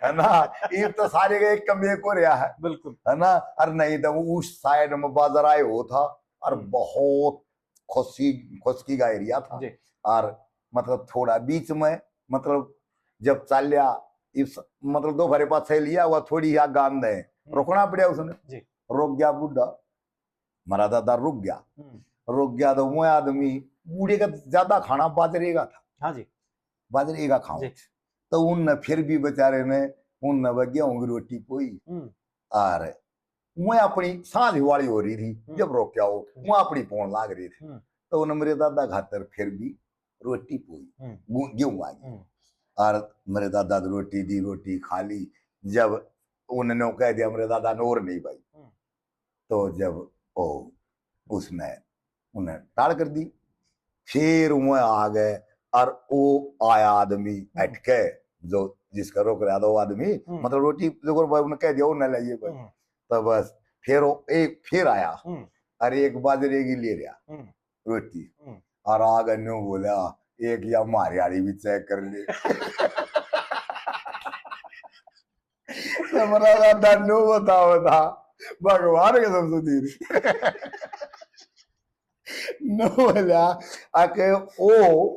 है ना? ईब तो सारे का एक कम एक हो रहा है, बिल्कुल। है ना? अरे नहीं तो वो उस साइड में बाजार आए हो था, और हम्म। बहुत खुशी, खुशकी का एरिया था। जी। और मतलब थोड़ा बीच में, मतलब जब चाल्या, इस, मतलब दो भरे पाछे लिया हुआ, थोड़ी आग आंदे, हम्म। रुकना पड़ा उसने। जी। रुक गया बूढ़ा, हमारा दादा रुक गया। हम्म। रुक गया तो वो आदमी, बूढ़े का ज्यादा खाना बाजरे का था। हाँ जी। बाजरे का खाओ। जी। तो उनने फिर भी बेचारे ने, उनने वह गेहूं की रोटी पोई। हम्म। और वो अपनी सांझ वाली हो रही थी, हम्म। जब रोक्या हो, हम्म। वो अपनी पोण लाग रही थी। हम्म। तो उन्हें मेरे दादा खातर फिर भी रोटी पोई, हम्म। गू-, गेहूं आ गई। हम्म। और मेरे दादा तो रोटी दी, रोटी खा ली। जब उन्होंने कह दिया, मेरे दादा ने और नहीं भाई। हम्म। तो जब ओ, उसने उन्हें टाल कर दी, फिर वह आ गए और वो आया आदमी हम्म। हटके, जो जिसका रोक रहा था वो आदमी, हम्म। मतलब रोटी जो भाई उन्हें कह दिया, वो न लाइए भाई। हम्म। तो बस फिर वो एक फिर आया हम्म। और एक बाजरे की ले रहा हम्म। रोटी। हम्म। और आगे न्यू बोला, एक या मारे आली भी चेक कर ले। तो मेरा दादा न्यू बताओ था, भगवान कसम सुधीर। न्यू बोला, आके ओ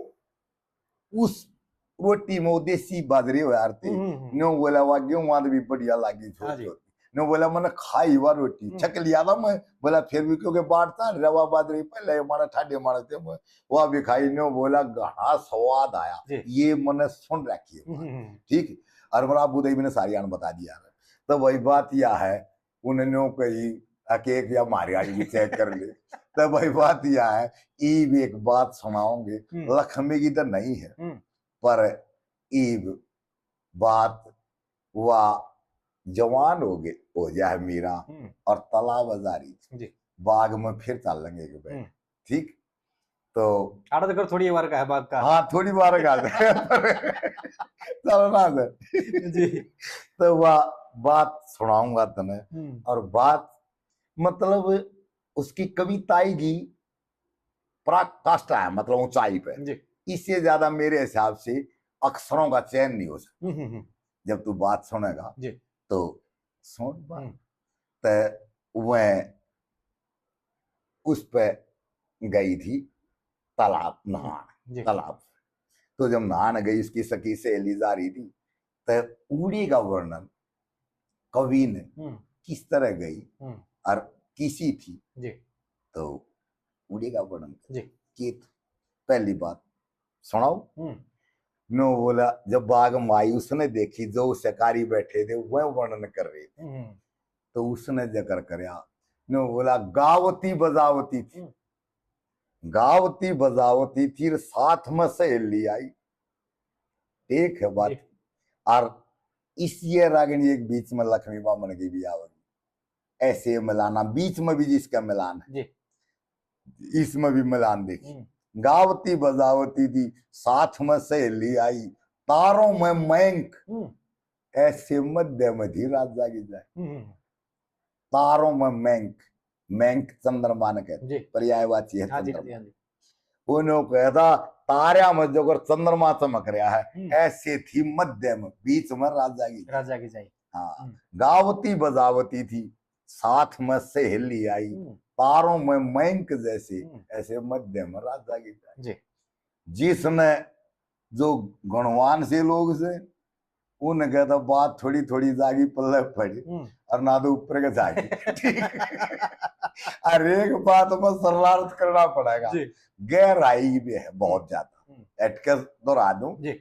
उस रोटी में वो देसी बाजरे हो यार थे। हम्म, हम्म, हम्म। न्यो बोला, "वाह, गेहूं आंद भी बढ़िया लागी हाँ जी। छोटी।" न्यो बोला, "मैंने खाई हुआ रोटी, हम्म। छक लिया था मैं।" बोला, "फिर भी क्योंकि बाट था, रवा बाजरे पहले हमारा ठाडे मारते हैं, वह भी खाई।" न्यो बोला, "घना स्वाद आया।" जी। ये मैंने सुन रखी है हम्म, बात। हम्म, हम्म। ठीक? और मेरा अबू दई मैंने सारी आन बता दिया। तो वही बात यह है, उन्होंने कही, "अके एक या मारी आड़ी भी चेक कर ले।" तो भाई बात यह है, ईब एक बात सुनाओगे, हम्म। लक्ष्मी की तो नहीं है, हम्म। पर ईब बात वा जवान हो गए, हो जाए मीरा, हम्म। और तालाब जारी जी। बाग में फिर चलेंगे एक बार। हम्म। ठीक? तो आड़ा तक थोड़ी बार का है बाग का। हाँ, थोड़ी बार का है। चलना है। जी। तो वह बात सुनाऊंगा तने। हम्म। और बात, मतलब, उसकी कविताई की पराकाष्ठा है, मतलब, ऊंचाई पे। जी। इससे ज्यादा मेरे हिसाब से अक्षरों का चयन नहीं हो सकता। हम्म, हम्म, हम्म। जब तू बात सुनेगा, जी। तो सुन बात। हम्म। तो वह उस पे गई थी तालाब नहान, जी। तालाब। तो जब नहान गई, उसकी सखी सहेली जा रही थी, तो उड़ी का वर्णन कवि ने हम्म। किस तरह गई हम्म। और किसी थी, जी। तो उड़ी का वर्णन जी। की। पहली बात सुनाओ। हम्म। न्यो बोला, जब बाग में आई, उसने देखी जो शिकारी बैठे थे, वह वर्णन कर रहे थे। हम्म। तो उसने जिक्र करया, न्यो बोला, "गावती बजावती थी, हम्म। गावती बजावती थी, साथ में सहेली आई।" ठीक है बात। जी। और इस ये रागनी एक बीच में लक्ष्मी बामन की भी आवेगी, ऐसे मिलाना, बीच में भी जिसका मिलान है, जी। इसमें भी मिलान देखी। हम्म। गावती बजावती थी, साथ में सहेली आई, तारों में मयंक, हम्म। ऐसे मध्य में थी राजा की जाए। हम्म। तारों में मयंक, मयंक चंद्रमा ने कहते, जी। पर्यायवाची है हाँ जी, चंद्रमा। हाँ जी। उन्होंने कहता, तारिया में जो अगर चंद्रमा चमक रहा है, हम्म। ऐसे थी मध्य में, बीच में राजा की। राजा की जाए। हाँ, हम्म। गावती बजावती थी, साथ में सहेली आई, हम्म। तारों में मयंक जैसे, हम्म। ऐसे मध्य में राजा की जाए। जी। जिसने जो गुणवान से लोग से, उनके तो बात थोड़ी थोड़ी जागी पल्ले पड़ी, हम्म। और ना तो ऊपर के जागी। ठीक। हर एक बात में सरलार्थ करना पड़ेगा। जी। गहराई भी है बहुत हम्म। ज्यादा। हम्म। अटके दोहरा दूं, जी।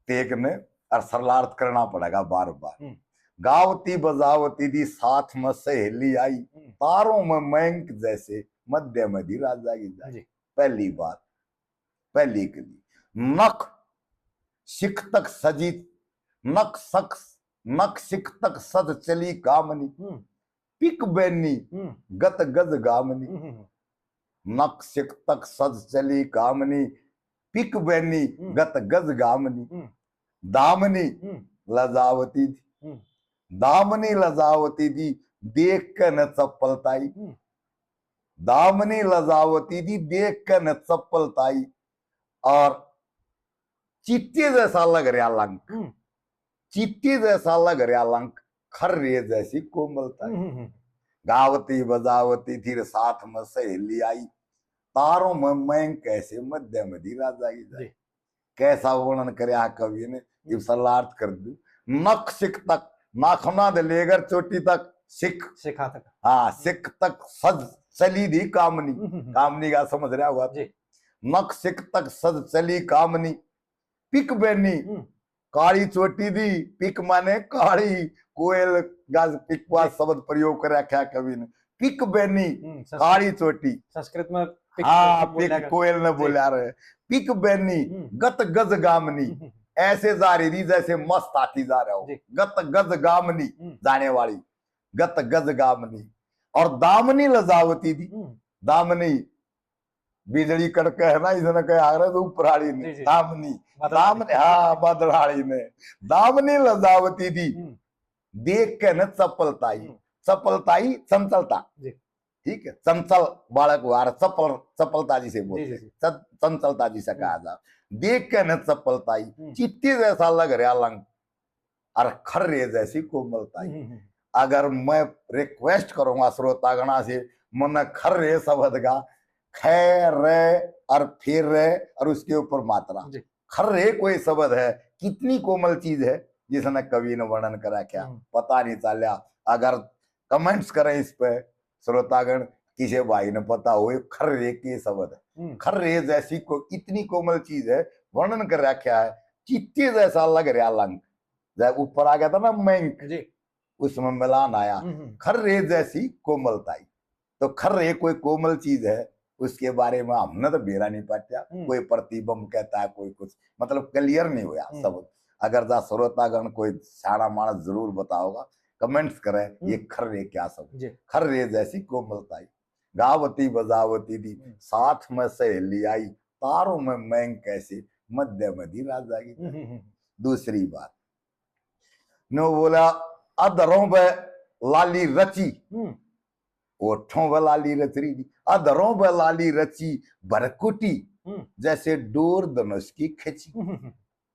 टेक ने और सरलार्थ करना पड़ेगा बार बार। हम्म। गावती बजावती थी, साथ में सहेली आई, हम्म। तारों में मयंक जैसे, मध्य में थी राजा की जाए। जी। पहली बात, पहली कली, नख सिख तक सजी, नख सख, नख सिख तक सज चली कामनी, हम्म। पिक बैनी हम्म। गत गज गामनी। हम्म, हम्म। नख सिख तक सज चली कामनी, पिक बैनी हम्म। गत गज गामनी। हम्म। दामनी हम्म। लजावती थी, हम्म। दामनी लजावती थी, देख के न चप्पल ताई। हम्म। दामनी लजावती थी, देख के न चप्पल ताई। और चीते जैसा लग रहा लंक, हम्म। चीते जैसा लग रहा लंक, खर्रे जैसी कोमलता। हम्म, हम्म, हम्म। गावती बजावती थी, साथ में सहेली आई, तारों में मयंक ऐसे, मध्य में थी राजा की जाए। जी। कैसा वर्णन करया कवि ने, हम्म। इब सरलार्थ कर दूं। नख सिख तक, नाखुना दे लेकर चोटी तक सिख। सिखा तक। हाँ, हम्म। सिख तक सज चली थी कामनी। हम्म, हम्म, हम्म। कामनी का समझ रहा हुआ। जी। नख सिख तक सज चली कामनी, पिक बैनी, हम्म। काली चोटी दी, पिक माने काली, कोयल का पिक का शब्द प्रयोग कर रखा कवि ने। पिक बैनी, हम्म, संस्कृत, काली चोटी। संस्कृत में पिक हाँ, बोला पिक गया। कोयल ने जी। बोला रहे। पिक बैनी, हम्म। गत गज गामनी, हम्म। ऐसे जा रही थी जैसे मस्त हाथी जा रहा हो। जी। गत गज गामनी, हम्म। जाने वाली, गत गज गामनी। और दामनी लजावती थी, हम्म। दामनी बिजली कड़के है ना, इसने कहे आ रहे तो ऊपर आड़ी ने, जी, जी। दामनी, बादल दामनी, हाँ, बादल आड़ी ने, दामनी लजावती थी, हम्म। देख के न चपलताई, हम्म। चपलताई चंचलता। जी। ठीक है, चंचल बालक वार चपल, चपलता जिसे बोलते जी, जी, हैं, जी। चं-, चंचलता जिसे हम्म। कहा जाता। देख के न चपलताई, हम्म। चित्ती जैसा लग रहा लंग, और खर्रे जैसी कोमलताई। हम्म, हम्म। अगर मैं request करूंगा श्रोतागणा से, मन्ने खर्रे शब्द का ख, र और फिर र और उसके ऊपर मात्रा। जी। खर्रे कोई शब्द है, कितनी कोमल चीज है, जिसने कवि ने वर्णन कर रखा, हम्म। पता नहीं चलिया। अगर कमेंट्स करें इस पे श्रोतागण, किसी भाई ने पता हो, ये खर्रे के शब्द है। हम्म। खर्रे जैसी को, इतनी कोमल चीज है, वर्णन कर रखा है, चित्ते जैसा लग रहा लंक। जै ऊपर आ गया था ना मैंक, जी। उसमें मिलान आया। हम्म, हम्म। खर्रे जैसी कोमलताई। तो खर्रे कोई कोमल चीज है, उसके बारे में हमने तो बेरा नहीं पाया। हम्म। कोई प्रतिबिंब कहता है, कोई कुछ, मतलब क्लियर नहीं हुआ हम्म। शब्द। अगर जा श्रोतागण कोई सियाणा माणस जरूर बताओगा, कमेंट्स करें, हम्म। ये खर्रे क्या शब्द? जी। खर्रे जैसी कोमलताई, गावती बजावती थी, हम्म। साथ में सहेली आई, तारों में मैंग कैसे, मध्य मधी राजा की। हम्म, हम्म, हम्म। दूसरी बात, नो बोला, अधरों पे लाली रची, हम्म। ओठों पे लाली रच रही थी, अधरों पे लाली रची, भरकुटी, हम्म। जैसे डोर धनुष की खिंची। हम्म, हम्म, हम्म।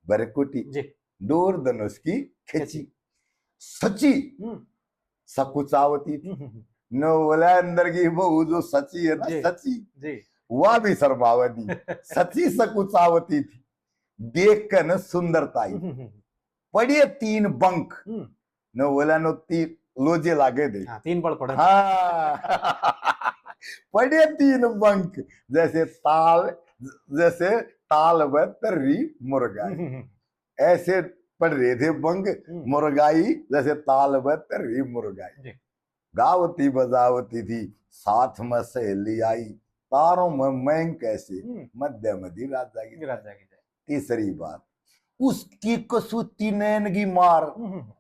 भरकुटी, जी। डोर धनुष की खिंची। खिंची। सची, हम्म। सकुचावती थी। हम्म, हम्म, हम्म। नो बोला, अंदर की बहू जो सची है ना, जी। सची, जी। वह भी शर्मावती। सची सकुचावती थी, देख कर न सुंदरताई। हम्म, हम्म, हम्म। पड़े तीन बंक। हम्म। नो बोला, नो तीन लोजे लागे दे। हाँ, तीन पड़ पड़े। हाँ। पड़े तीन बंक, जैसे ताल, जैसे ताल में तर्री मुर्गा। हम्म, हम्म, हम्म। ऐसे पड़ रहे थे बंक, हम्म। मुर्गाई, जैसे ताल में तर्री मुर्गाई। जी। गावती बजावती थी, साथ में सहेली आई, तारों में मैंग कैसे, हम्म। मध्य मधी राजा की। राजा की जय। तीसरी बात, उसकी कसूती नैन की मार, हम्म।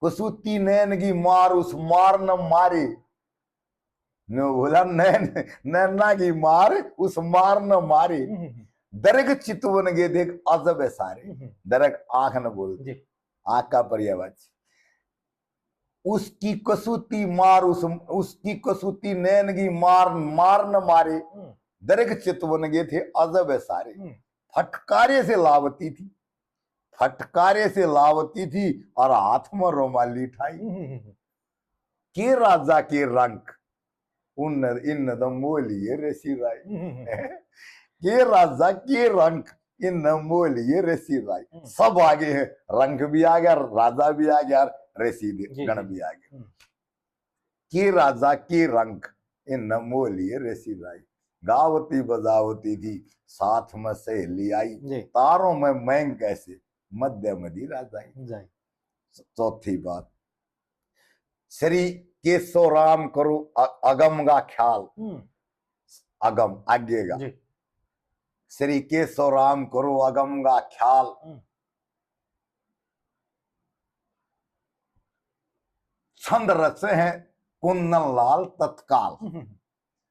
कसूती नैन की मार, उस मार न मारे। नो बोला, नैन, नैना की मार, उस मार न मारे। हम्म। दरग चितवन के देख अजब है सारे। हम्म। दरग आंख न बोल, जी। आंख का पर्यायवाची। उसकी कसूती मार, उस, उसकी कसूती नैन की मार, मार न मारे। हम्म। दरग चितवन के थे अजब है सारे। हम्म। फटकारे से लावती थी, फटकारे से लावती थी और हाथ में रुमाली ठाई। हम्म। के राजा के रंक, उन, इन तो मोह लिए रे सिराई। हम्म। के राजा के रंक, इन मोह लिए रे सिराई। हम्म। सब आ गए हैं, रंक भी आ गया, राजा भी आ गया, रे सी जी, गण जी। भी आ गए। हम्म। के राजा के रंक, इन मोह लिए रे सिराई। गावती बजावती थी, साथ में सहेली आई। जी। तारों में मैंग कैसे, मध्य मधी राजा की। जी। चौथी बात, श्री केशव राम करो अ-, अगम का ख्याल। हम्म। अगम, आगे का। जी। श्री केशव राम करो अगम का ख्याल। हम्म। छंद रचे हैं कुंदन लाल तत्काल। हम्म।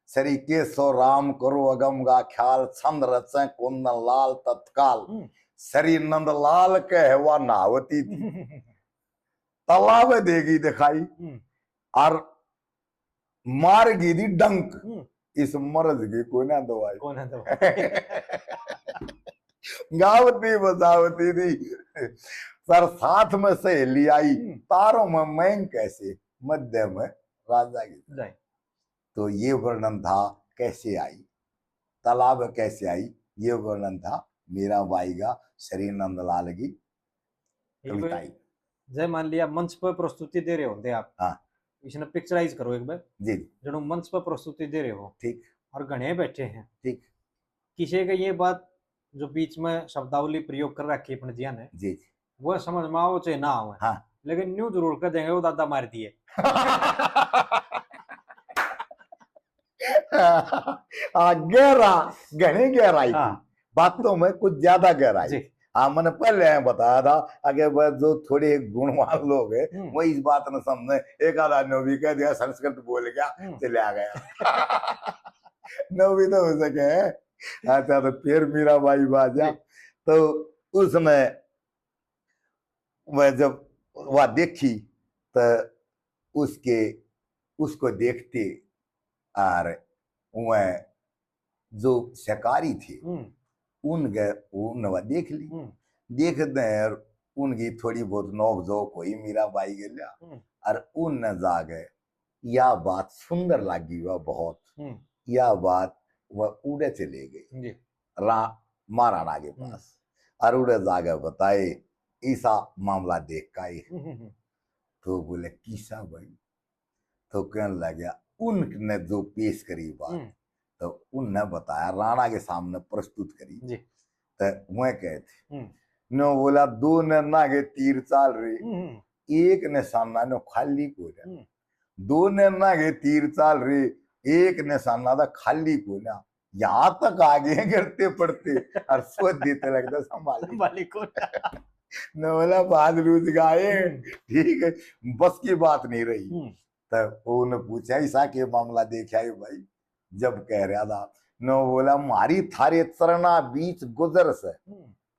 श्री केशव राम करो अगम का ख्याल, छंद रचे कुंदन लाल तत्काल। हम्म। श्री नंदलाल कहवा नहावती थी, तालाब देगी दिखाई। हम्म। और मार गी दी डंक, हम्म। इस मर्ज की कोई ना दवाई। कोई ना दवाई। गावती बजावती थी, सर साथ में सहेली आई, हम्म। तारों में मैंग कैसे, मध्य में राजा की। जी। तो ये वर्णन था कैसे आई, तालाब कैसे आई, ये वर्णन था मीराबाई का श्री नंदलाल की ये कोई कविताई। जय मान लिया, मंच पर प्रस्तुति दे रहे होंगे आप। हाँ। इसने पिक्चराइज करो एक बार। जी, जी। जणो मंच पर प्रस्तुति दे रहे हो। ठीक। और घणे बैठे हैं। ठीक। किसी का ये बात जो बीच में शब्दावली प्रयोग कर रखी है अपने जिया ने, जी, जी। वो समझ में आओ चाहे ना आओ, हाँ। लेकिन न्यू जरूर कह देंगे, "वो दादा मार दिए।" हाँ, गहरा, घणी गहराई थी। हाँ। बातों में कुछ ज्यादा गहराई जी। थी। हाँ, मैंने पहले यहाँ बताया था, अगर वह जो थोड़े गुणवान लोग हैं, हम्म। वो इस बात ने समझे, एक आधा नवी कह दिया, संस्कृत बोल गया, हम्म। चले आ गया। नवी तो हो सके है। अच्छा, तो फिर मीराबाई बाजा, जी। तो उसने, वह जब वह देखी, तो उसके, उसको देखते और वह जो शिकारी थे, हम्म। उनके, उनने वह देख ली। हम्म। देखते हैं, उनकी थोड़ी बहुत नोक झोंक हुई मीराबाई के लिया, हम्म। और उनने जाके या बात सुंदर लागी वह बहुत, हम्म। या बात वह उड़े चले गई। जी। रा-, महाराणा के पास, और उड़े जाके बताए, ऐसा मामला देख का आए। तो बोले, किसा भाई? तो कहने लग गया, उनने जो पेश करी बात, तो उनने बताया, राणा के सामने प्रस्तुत करी। तो वह कहे थे, नो बोला, दो नैना के तीर चाल रहे, एक निशाना नो खाली को रहा। दो नैना के तीर चाल रहे, एक निशाना था खाली को ना। यहाँ तक आ गए गिरते पड़ते, और सोच देते लगता संभाली। संभाली को ना। न बोला, बाज लूझ गए। ठीक है, बस की बात नहीं रही। तो उन्हें पूछा, ऐसा के मामला देखा है भाई? जब कह रहा था, नो बोला, मारी थारे चरणा बीच गुजर से।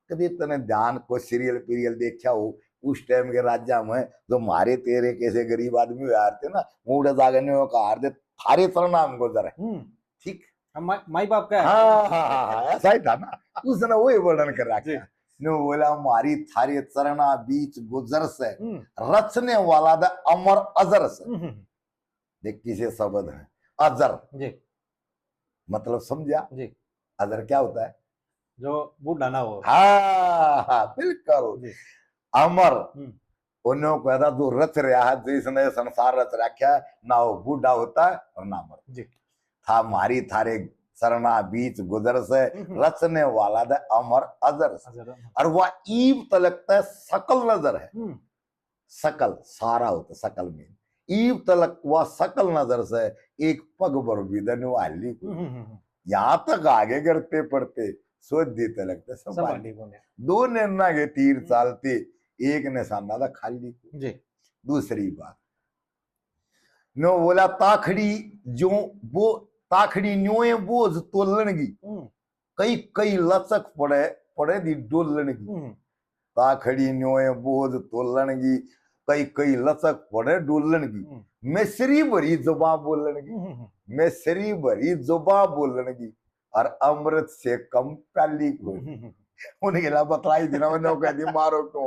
कदे तने ध्यान को सीरियल पीरियल देखा हो, उस टाइम के राज्य में जो मारे तेरे कैसे गरीब आदमी हुआ थे ना, वो उड़े जागे ने वो कहा थे, थारे चरणा में गुजर है। ठीक। माई बाप का। हाँ, हाँ, हाँ, ऐसा ही था ना। उसने वही वर्णन कर रखा। नो बोला, मारी थारे चरणा बीच गुजर से, रचने वाला द अमर अजर से। देख, किसे शब्द है अजर। मतलब, समझा? अजर क्या होता है? जो बूढ़ा ना हो। हाँ, हाँ, बिल्कुल। अमर। उन्होंने कहता, जो रच रहा है, जिसने संसार रच रखा है, ना वो बूढ़ा होता है और ना मरता। था मारी थारे चरणा बीच गुजर से, रचने वाला द अमर अजर से। और वह ईब तलक तय सकल नजर है। सकल, सारा होता सकल में। ईब तलक वा सकल नजर से, एक पग भर भी दन हाली को। यहाँ तक आगे करते पड़ते, सोच देते लगते संभाली को। दो नैना के तीर चालते, एक निशाना था खाली को। दूसरी बात, नो बोला, ताखड़ी जो वो, ताखड़ी न्योए बोझ तोलन की, कई कई लचक पड़े, पड़े दी डोलन की। ताखड़ी न्योए बोझ तोलन की, कई कई लचक पड़े डोलन की। मिसरी भरी जुबान बोलन की, मिसरी भरी जुबान बोलन की, और अमृत से कम प्याली को। उनके ला बतलाई देना, मैं नो कह दी मारो को।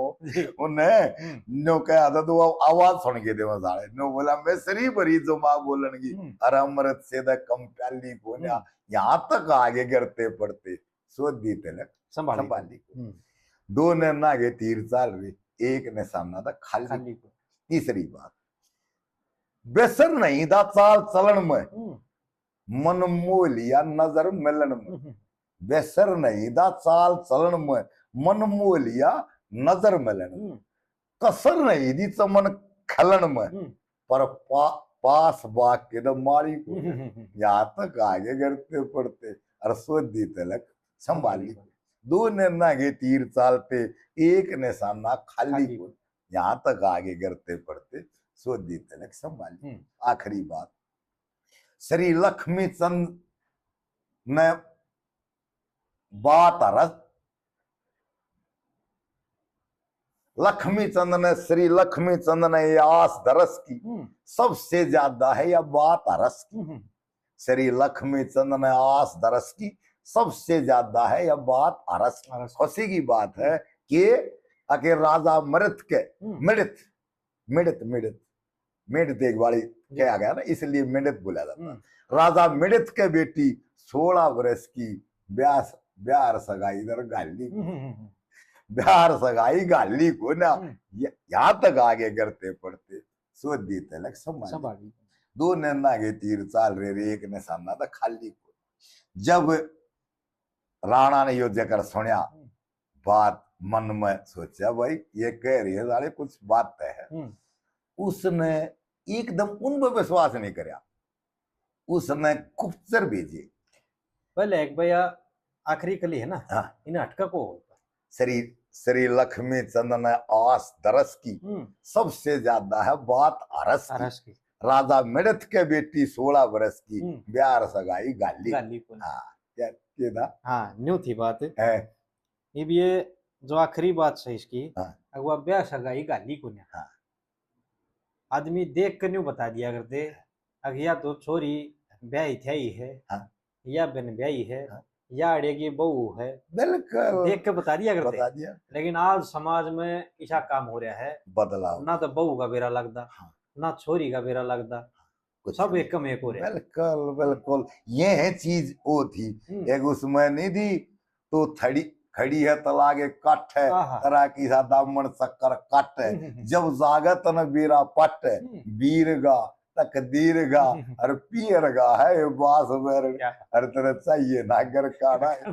उन्हें नो कहा था, तो वो आवाज सुन के देवा साले। नो बोला, मिसरी भरी जुबान बोलन की, और अमृत से द कम प्याली को ना। यहाँ तक आगे गिरते पड़ते, सोच दी तलक संभाली। दो नैना के तीर चाल रही, एक निशाना था खाली। तीसरी बात, बेसर नहीं दा चाल चलन में, मन मोह लिया नजर मिलन में। बेसर नहीं दा चाल चलन में, मन मोह लिया नजर मिलन में। कसर नहीं दी चमन खलन में, पर पा-, पास बाग के तो मारी को। यहाँ तक आगे गिरते पड़ते, और सोच दी तलक संभाली। दो नैना के तीर चालते, एक निशाना खाली को। यहाँ तक आगे गिरते पड़ते, सोच दी तलक संभाली। आखिरी बात, श्री लक्ष्मी चंद ने बात रस, लक्ष्मी चंद ने, श्री लक्ष्मी चंद ने ये आस दरस की, सबसे ज्यादा है या बात रस की। श्री लक्ष्मी चंद ने आस दरस की, सबसे ज्यादा है या बात अरस की। खुशी की बात है कि अके राजा मृत के, मृत, मृत, मृत, मृत एक बारी कहा गया ना, इसलिए मृत बोला जाता है। राजा मृत के बेटी सोलह बरस की, ब्याह, ब्याह सगाई इधर गाली, ब्याह सगाई गाली को ना। यहाँ तक आगे गिरते पड़ते, सोच दी तलक संभाली। दो नैना के तीर चाल रहे रे, एक निशाना था खाली को। जब राणा ने यो जकर सुनया, बात मन में सोचा, भाई, ये कह रही है, साले कुछ बात तय है। उसने एकदम उन पर विश्वास नहीं करया, उसने गुप्तचर भेजे। पहले एक भैया आखिरी कली है ना, हाँ। इन्हें अटका को होता। श्री, श्री लक्ष्मी चंद ने आस दरस की, सबसे ज्यादा है बात हरस की। राजा मिड़त के बेटी सोलह बरस की, ब्याह सगाई गाली। गाली को। हाँ, क्या, क्या था? हाँ, न्यू थी बात। है। इब ये जो आखिरी बात सै इसकी, हाँ। अगवा ब्याह सगाई गाली कोन्या। हाँ। आदमी देख के न्यू बता दिया करते, अग या तो छोरी ब्याही थ्याही है, हाँ। या बन ब्याही है, हाँ। या अड़े की बहू है। बिल्कुल। देख के बता दिया करते। बता दिया। लेकिन आज समाज में ऐसा काम हो रहा है, बदलाव। ना तो बहू का बेरा लगता, हाँ। ना छोरी का बेरा लगता, हाँ। कुछ सब नहीं। एक कम एक हो रहा है। बिल्कुल, बिल्कुल। ये है चीज वो थी। हम्म। एक उसमें नहीं थी, तो थड़ी खड़ी है तला के काट है, आहा। तरा की सा दामन चक्कर काट है। हम्म, हम्म, हम्म। जब जागे तन बीरा पट है, हम्म। बीर गा, तकदीर गा, हम्म, हम्म। और पीर गा है ये बास बैर, क्या? और तेरे चाहिए ना घर काड़ा है।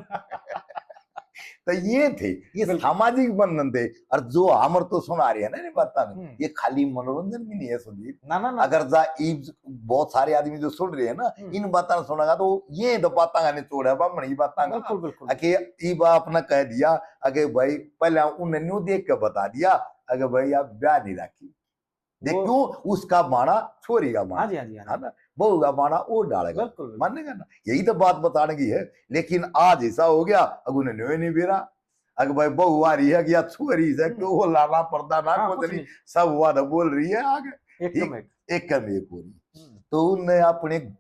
तो ये थे, ये बिल्कुल। सामाजिक बंधन थे। और जो हमर तो सुना रहे हैं ना इन बातां में, हम्म। ये खाली मनोरंजन भी नहीं है सुधीर। ना, ना, ना। अगर जा ई बहुत सारे आदमी जो सुन रहे हैं ना, हम्म। इन बातां सुनेगा तो ये तो बातां का निचोड़ है, बामण की बातां का। बिल्कुल, बिल्कुल। अके ई बाप ने कह दिया, अके भाई पहले उन्हें न्यू देख के बता दिया, अके भाई आप ब्याह नहीं राखी। देख वो क्यों? उसका माना छोरी का माना। हाँ जी, हाँ जी, हाँ जी। है ना? बहू का माना वो डालेगा। बिल्कुल, बिल्कुल। मानेगा ना? यही तो बात बताने की है। लेकिन आज ऐसा हो गया, अगुन न्यू ही नहीं बेरा। अग भाई बहू आ रही है कि या छोरी से, हम्म। क्यों वो लाला पर्दा ना, हाँ, कुछ कुछ नहीं। नहीं। सब हुआ तो बोल रही है आगे। एक ठीक? कम एक। एक कम एक हो रही। हम्म। तो उनने अपने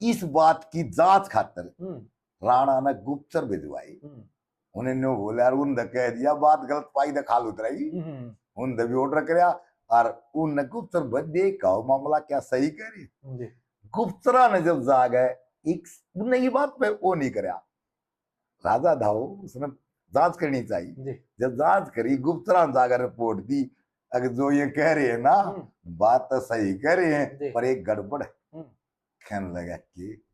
इस बात की जांच खातर हम्म। राणा ने गुप्तचर भिजवाई। हम्म। उन्हें न्यू बोला, और उनने कह दिया, बात गलत पाई तो खाल उतराई। हम्म। उनने भी ऑर्डर करया, और उनने गुप्तचर भेज दिया, कहो मामला क्या सही कह रही? जी। गुप्तचरा ने जब जागे, एक, उनने ये बात पे वो नहीं करया। राजा था वो, उसने जांच करनी चाहिए। जी। जब जांच करी, गुप्तचरा ने जाकर रिपोर्ट दी, अगर जो ये कह रहे हैं ना, हम्म। बात तो सही कह रहे हैं, जी। पर एक गड़बड़ है। हम्म। कहने लगा कि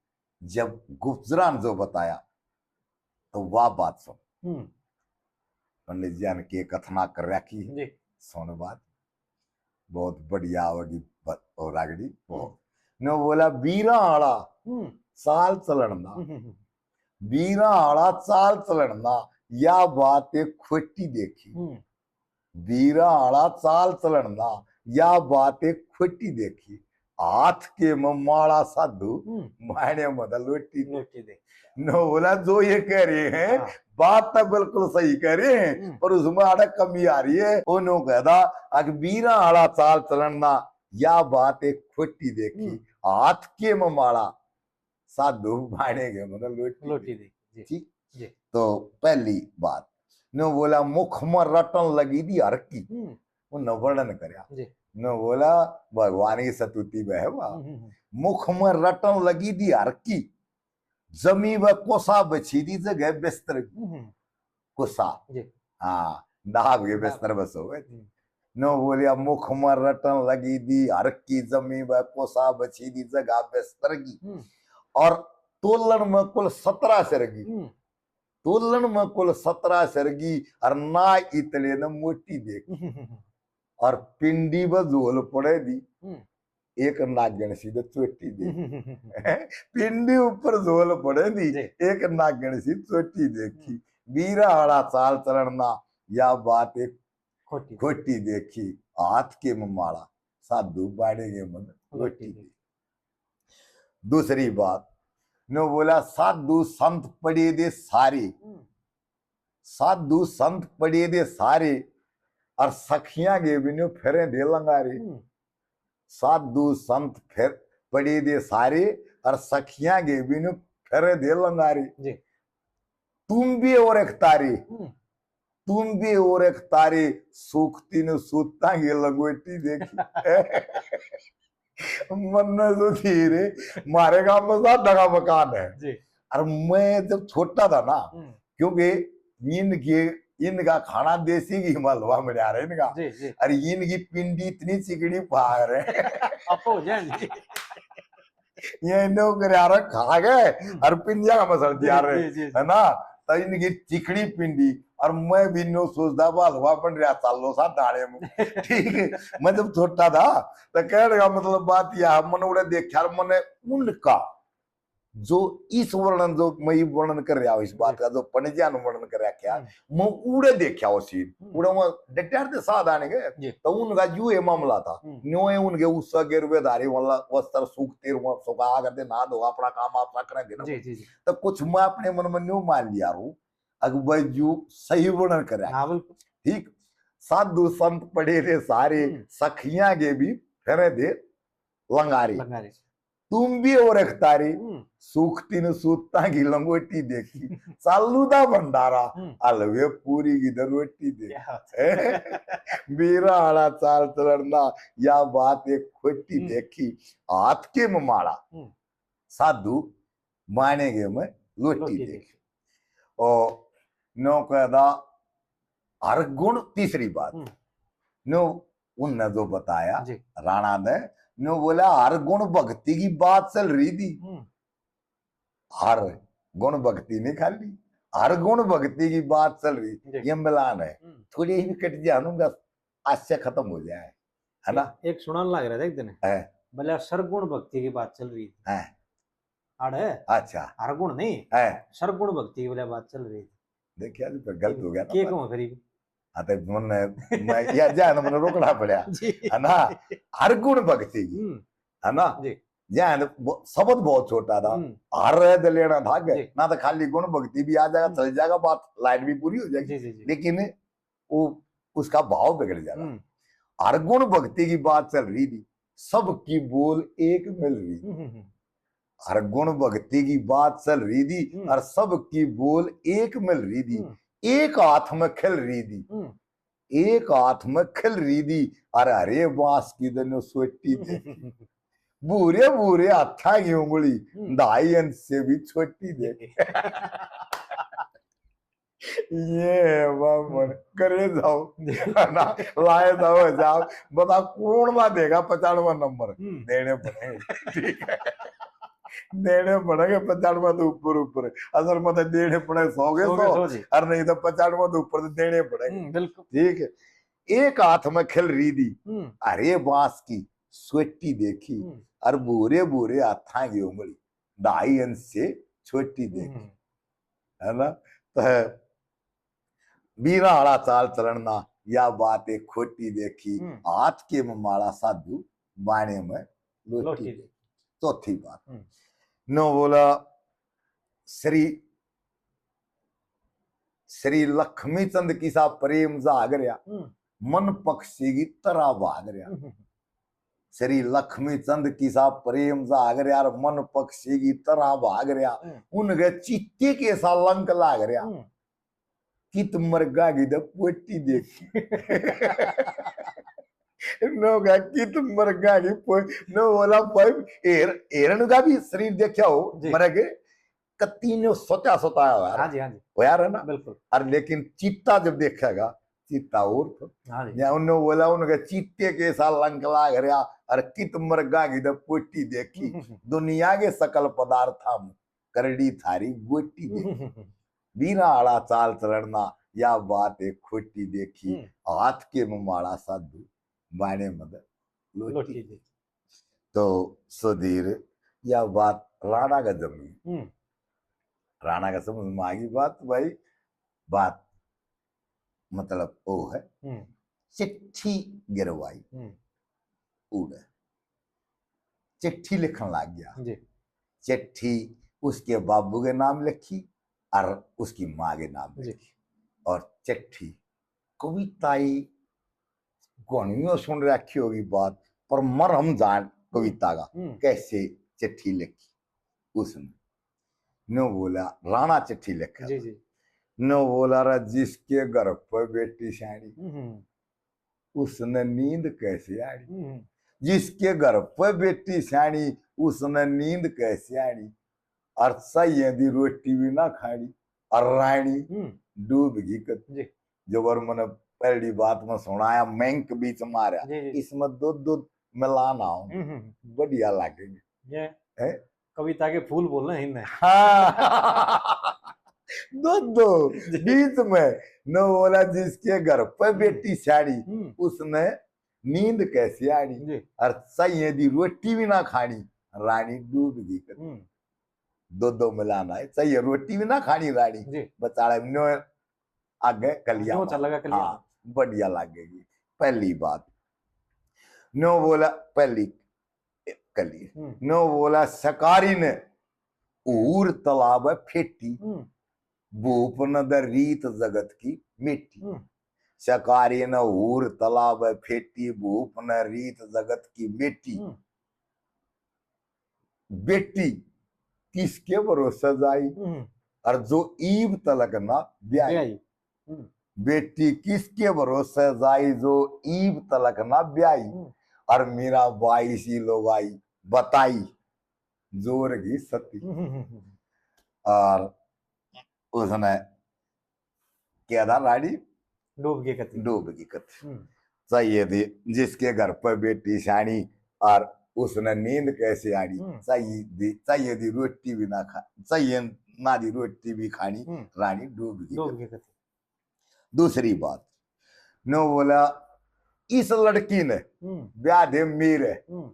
जब गुप्तचरा ने जो बताया, तो वाह बात सुन। हम्म। पंडित जी ने के कथना कर रखी है, जी। सुन बात। बहुत बढ़िया होगी ब-, और रागड़ी। हम्म। न्यू बोला, बीरा आला हम्म। चाल चलन दा। हम्म, हम्म, हम्म। बीरा आला चाल चलन दा, या बात एक खोटी देखी। हम्म। बीरा आला चाल चलन दा, या बात एक खोटी देखी। हाथ के में माला साधु, हम्म। मायने में तो लोटी दे। लोटी दे। न्यू बोला, जो ये कह रहे हैं, हाँ। बात तो बिल्कुल सही कह रहे हैं, हम्म। पर उसमें आड़े कमी आ रही है। वो न्यू कहता, अक बीरा आला चाल चलन दा, या बात एक खोटी देखी। हम्म। हाथ के में माला साधु, मायने के में तो लोटी लोटी दे। दे, जी। ठीक? जी। तो पहली बात, न्यू बोला, मुख में रटन लगी दी हर की। हम्म। उनने वर्णन करया। जी। न्यू बोला, भगवान की सतुति बह हुआ। हम्म, हम्म, हम्म। मुख में रटन लगी दी हर की, जमी व कोसा बछी दी जगह बिस्तर की। हम्म, हम्म। कोसा। जी। हाँ, दाब के बिस्तर बसो। हम्म। न्यू बोलिया, मुख में रटन लगी दी हर की, जमी व कोसा बछी दी जगह बिस्तर की। हम्म। और तोलन में कुल सतरा सरगी। हम्म। तोलन में कुल सतरा सरगी, और ना इतले न मोटी देखी। हम्म। और पिंडी व झोल पड़े दी, हम्म। एक नागण सी तो चोटी देखी। पिंडी ऊपर झोल पड़े दी, जी। एक नागण सी चोटी देखी। हम्म। बीरा आला चाल चलन ना, या बात एक खोटी। खोटी देखी। हाथ के में माला, साधु बाड़े के मन लोटी लोटी देखी। देखी। दूसरी बात, न्यू बोला, साधु संत पड़े दे सारे। हम्म। साधु संत पड़े दे सारे, और सखियां के भी न्यू फेरे दे लंगारे। हम्म। साधु संत फेर पड़े दे सारे, और सखियां के भी न्यू फेरे दे लंगारे। जी। तुम भी और एक तारे, हम्म। तुम भी और एक तारे, सूखती न्यू सूता की लंगोटी देखी। मन्ने तो थी रे, म्हारे गांव में सादा का मकान है। जी। और मैं जब छोटा था ना, हम्म। क्योंकि इनके, इनका खाना देसी घी में हलवा मड़ा रहे इनका। जी, जी। और इनकी पिंडी इतनी चिकनी पा रहे। आपको हो जाए जी। ये इन्हें करे यार खा गए हम्म। और पिंडिया का मसल दिया जी, रहे, जी, जी, जी। है ना? तो इनकी चिकनी पिंडी, और मैं भी न्यू सोचता, वो हलवा बन रहा, चालो सा दाड़े में। ठीक है, मैं जब छोटा था, तो कहने का मतलब बात यह, मैंने उड़े देखा, और मैंने उनका जो इस वर्णन, जो मैं ये वर्णन कर रहा हूँ, इस बात जी। का जो पंडित जी ने वर्णन कर रहा क्या, हम्म। मैं उड़े देखा वो सीन, हम्म। उड़े वो डटियार दे साथ आने गए, जी। तो उनका जो ये मामला था, हम्म। न्यू है उनके उस गिरवे धारी वाला वस्त्र सूखते, वो सुखा करते, नहा धो, अपना काम आप सा करेंगे ना। जी, जी, जी। तो कुछ मैं अपने मन में न्यू मान लिया रू, अगुबाई जू सही वर्णन कर रहा। हाँ, बिल्कुल। ठीक, साधु संत पड़े रे सारे, हम्म। सखियां के भी फेरे दे लंगारे। लंगारे। तुम भी और एक तारी, हम्म। सूखती न सूता की लंगोटी देखी। चालू दा भंडारा, हम्म। हलवे पूरी की दर रोटी देखी। क्या बात है। बीरा आला चाल चलन ना, या बात एक खोटी हम्म। देखी। हाथ के में माला, हम्म। साधु माने के में लोटी लोटी देखी। देखी। और न्यो कहदा हर गुण, तीसरी बात, हम्म। न्यो उनने जो बताया जी। राणा ने, न्यो बोला हर गुण भक्ति की बात चल रही थी। हम्म। हर गुण भक्ति नहीं खाली, हर गुण भक्ति की बात चल रही। जी। ये मिलान है, हम्म। थोड़ी ही कट जाऊंगा, हास्य खत्म हो जाए, है ना? एक सुनान लग रहा था एक दिन, है। बोले सरगुण भक्ति की बात चल रही थी। है। आड़े अच्छा। हर गुण नहीं, है। सरगुण भक्ति की बोले बात चल रही थी। देखिए, अभी तो गलत हो गया ना के बात। कहूँ फिर? हाँ, तो मन, मैं, या, या ना, मैंने रोकना पड़ा, जी। है ना? हर गुण भक्ति की, हम्म। है ना? जी। या है ना, वो शब्द बहुत छोटा था, हम्म। हर रह दे लेना था के, जी। ना तो खाली गुण भक्ति भी आ जाएगा, हम्म। चल जाएगा, बात लाइन भी पूरी हो जाएगी, जी, जी, जी। लेकिन वो, उसका भाव बिगड़ जाएगा। हम्म। हर गुण भक्ति की बात चल रही थी, सबकी बोल एक मिल रही थी। हम्म, हम्म, हम्म। हर गुण भक्ति की बात चल रही थी, हम्म। और सबकी बोल एक मिल रही थी, हम्म। एक हाथ में खिल रही थी, हम्म। एक हाथ में खिल रही थी, और हरे बांस की दनो सोटी देखी। भूरे भूरे हाथा की उंगली, हम्म। ढाई इंच से भी छोटी देखी। ये है बामण, हम्म। करे जाओ, जी। है ना? लाए जाओ हिसाब, बता कौन ला देगा पचानवे नंबर? हम्म। देने पड़ेंगे, ठीक है, देने पड़ेंगे पचानवे तो ऊपर ऊपर। असल में तो देने पड़े सौ के सौ के सौ, सौ जी। और नहीं तो पचानवे तो ऊपर तो देने पड़ेंगे। हम्म, बिल्कुल। ठीक है, एक हाथ में खिल रही थी, हम्म। हरे बांस की सोटी देखी, हम्म। और भूरे भूरे हाथा की उंगली ढाई इंच से छोटी देखी, हम्म। है ना? तो बीरा आला चाल चलन ना, या बात एक खोटी देखी, हम्म। हाथ के में माला साधु, बाणे में लोटी लोटी देखी। देखी। चौथी बात, हम्म। नो बोला, श्री, श्री लक्ष्मी चंद किसा प्रेम जाग रहा, हम्म। मन पक्षी की तरह भाग रहा। हम्म। श्री लक्ष्मी चंद किसा प्रेम जाग रहा, मन पक्षी की तरह भाग रहा, हम्म। उनके चित्ते के सा लंक लाग रहा। हम्म। कित मरगा की तो पोटी देखी। नो का कित मरगा की पो-, नो बोला भाई, एर-, एरन का भी शरीर देखा हो, जी। मरग, कत्ती ने सोचा सोचा होया हाँ जी, हाँ जी। होया रहे ना? बिल्कुल। और लेकिन चीता जब देखेगा, चीता और तो। हाँ जी। या उन्होंने बोला, उनके चीते के सा लंक लाग रहा, और कित मरगा की तो पोटी देखी। हम्म, हम्म, हम्म। दुनिया के सकल पदार्थां में करड़ी थारी गोटी देखी। हम्म, हम्म, हम्म। बीरा आला चाल चलन ना, या बात एक खोटी देखी। हम्म। हाथ के में माला साधु, बाणे में तो लोटी लोटी देखी। देखी। तो सुधीर, या बात राणा का जमी। हम्म। राणा का समझ में आ गई बात, भाई, बात मतलब वो है, हम्म। चिट्ठी गिरवाई, हम्म। उड़े चिट्ठी लिखण लाग गया। जी। चिट्ठी उसके बाबू के नाम लिखी और उसकी माँ के नाम जी। लिखी। और चिट्ठी कविता ही घणियों सुन रखी होगी बात, पर मरम जान कविता का हम्म। कैसे चिट्ठी लिखी उसने। न्यो बोला, राणा चिट्ठी लिखा जी, था। जी। न्यो बोला, रा जिसके घर पे बेटी स्याणी, हम्म। उसने नींद कैसे आनी? हम्म। जिसके घर पे बेटी स्याणी, उसने नींद कैसे आनी? और चाहिए दी रोटी भी ना खानी, और रानी हम्म। डूब गई कत। जी। जो बार मैंने पहली बात में सुनाया, मैंक बीच मारा, जी, जी। इसमें दो दो मिलाना हो, हम्म, हम्म। बढ़िया लगेगी। ये हैं? कविता के फूल बोलना है इनने। हाँ। दो दो जी। बीच में न बोला, जिसके घर पे हम्म। बेटी स्याणी, हम्म। उसने नींद कैसे आनी? जी। और चाहिए दी रोटी भी ना खानी, रानी डूब गई कत। हम्म। दो दो मिलाना है, चाहिए रोटी भी ना खानी रानी, जी। बचाले न्यो आगे कलिया न्यो मार। चलेगा कलिया। हाँ, बढ़िया लगेगी। पहली बात, न्यो बोला, पहली कली, हम्म। न्यो बोला, शिकारी ने हूर तालाब फेटी, हम्म। भूप ने द रीत जगत की मेटी। हम्म। शिकारी ने हूर तालाब फेटी, भूप ने रीत जगत की मेटी। हम्म। बेटी किसके भरोसे जाई, हम्म। और जो ईब तलक ना ब्याई। ब्याई। हम्म। बेटी किसके भरोसे जाई, जो ईब तलक ना ब्याई। हम्म। और मीरा बाई सी लुगाई बताई, जोर की सती। हम्म, हम्म, हम्म। और उसने क्या था रानी? डूब गई कती। डूब गई कती। हम्म। चाहिए थी जिसके घर पे बेटी स्याणी, और उसने नींद कैसे आनी। हम्म। चाहिए थी, चाहिए थी रोटी भी ना खा, चाहिए ना थी रोटी भी खानी, हम्म। रानी डूब गई डूब कती। गई कती। दूसरी बात, नो बोला, इस लड़की ने हम्म। ब्याह दे मेरे। हम्म।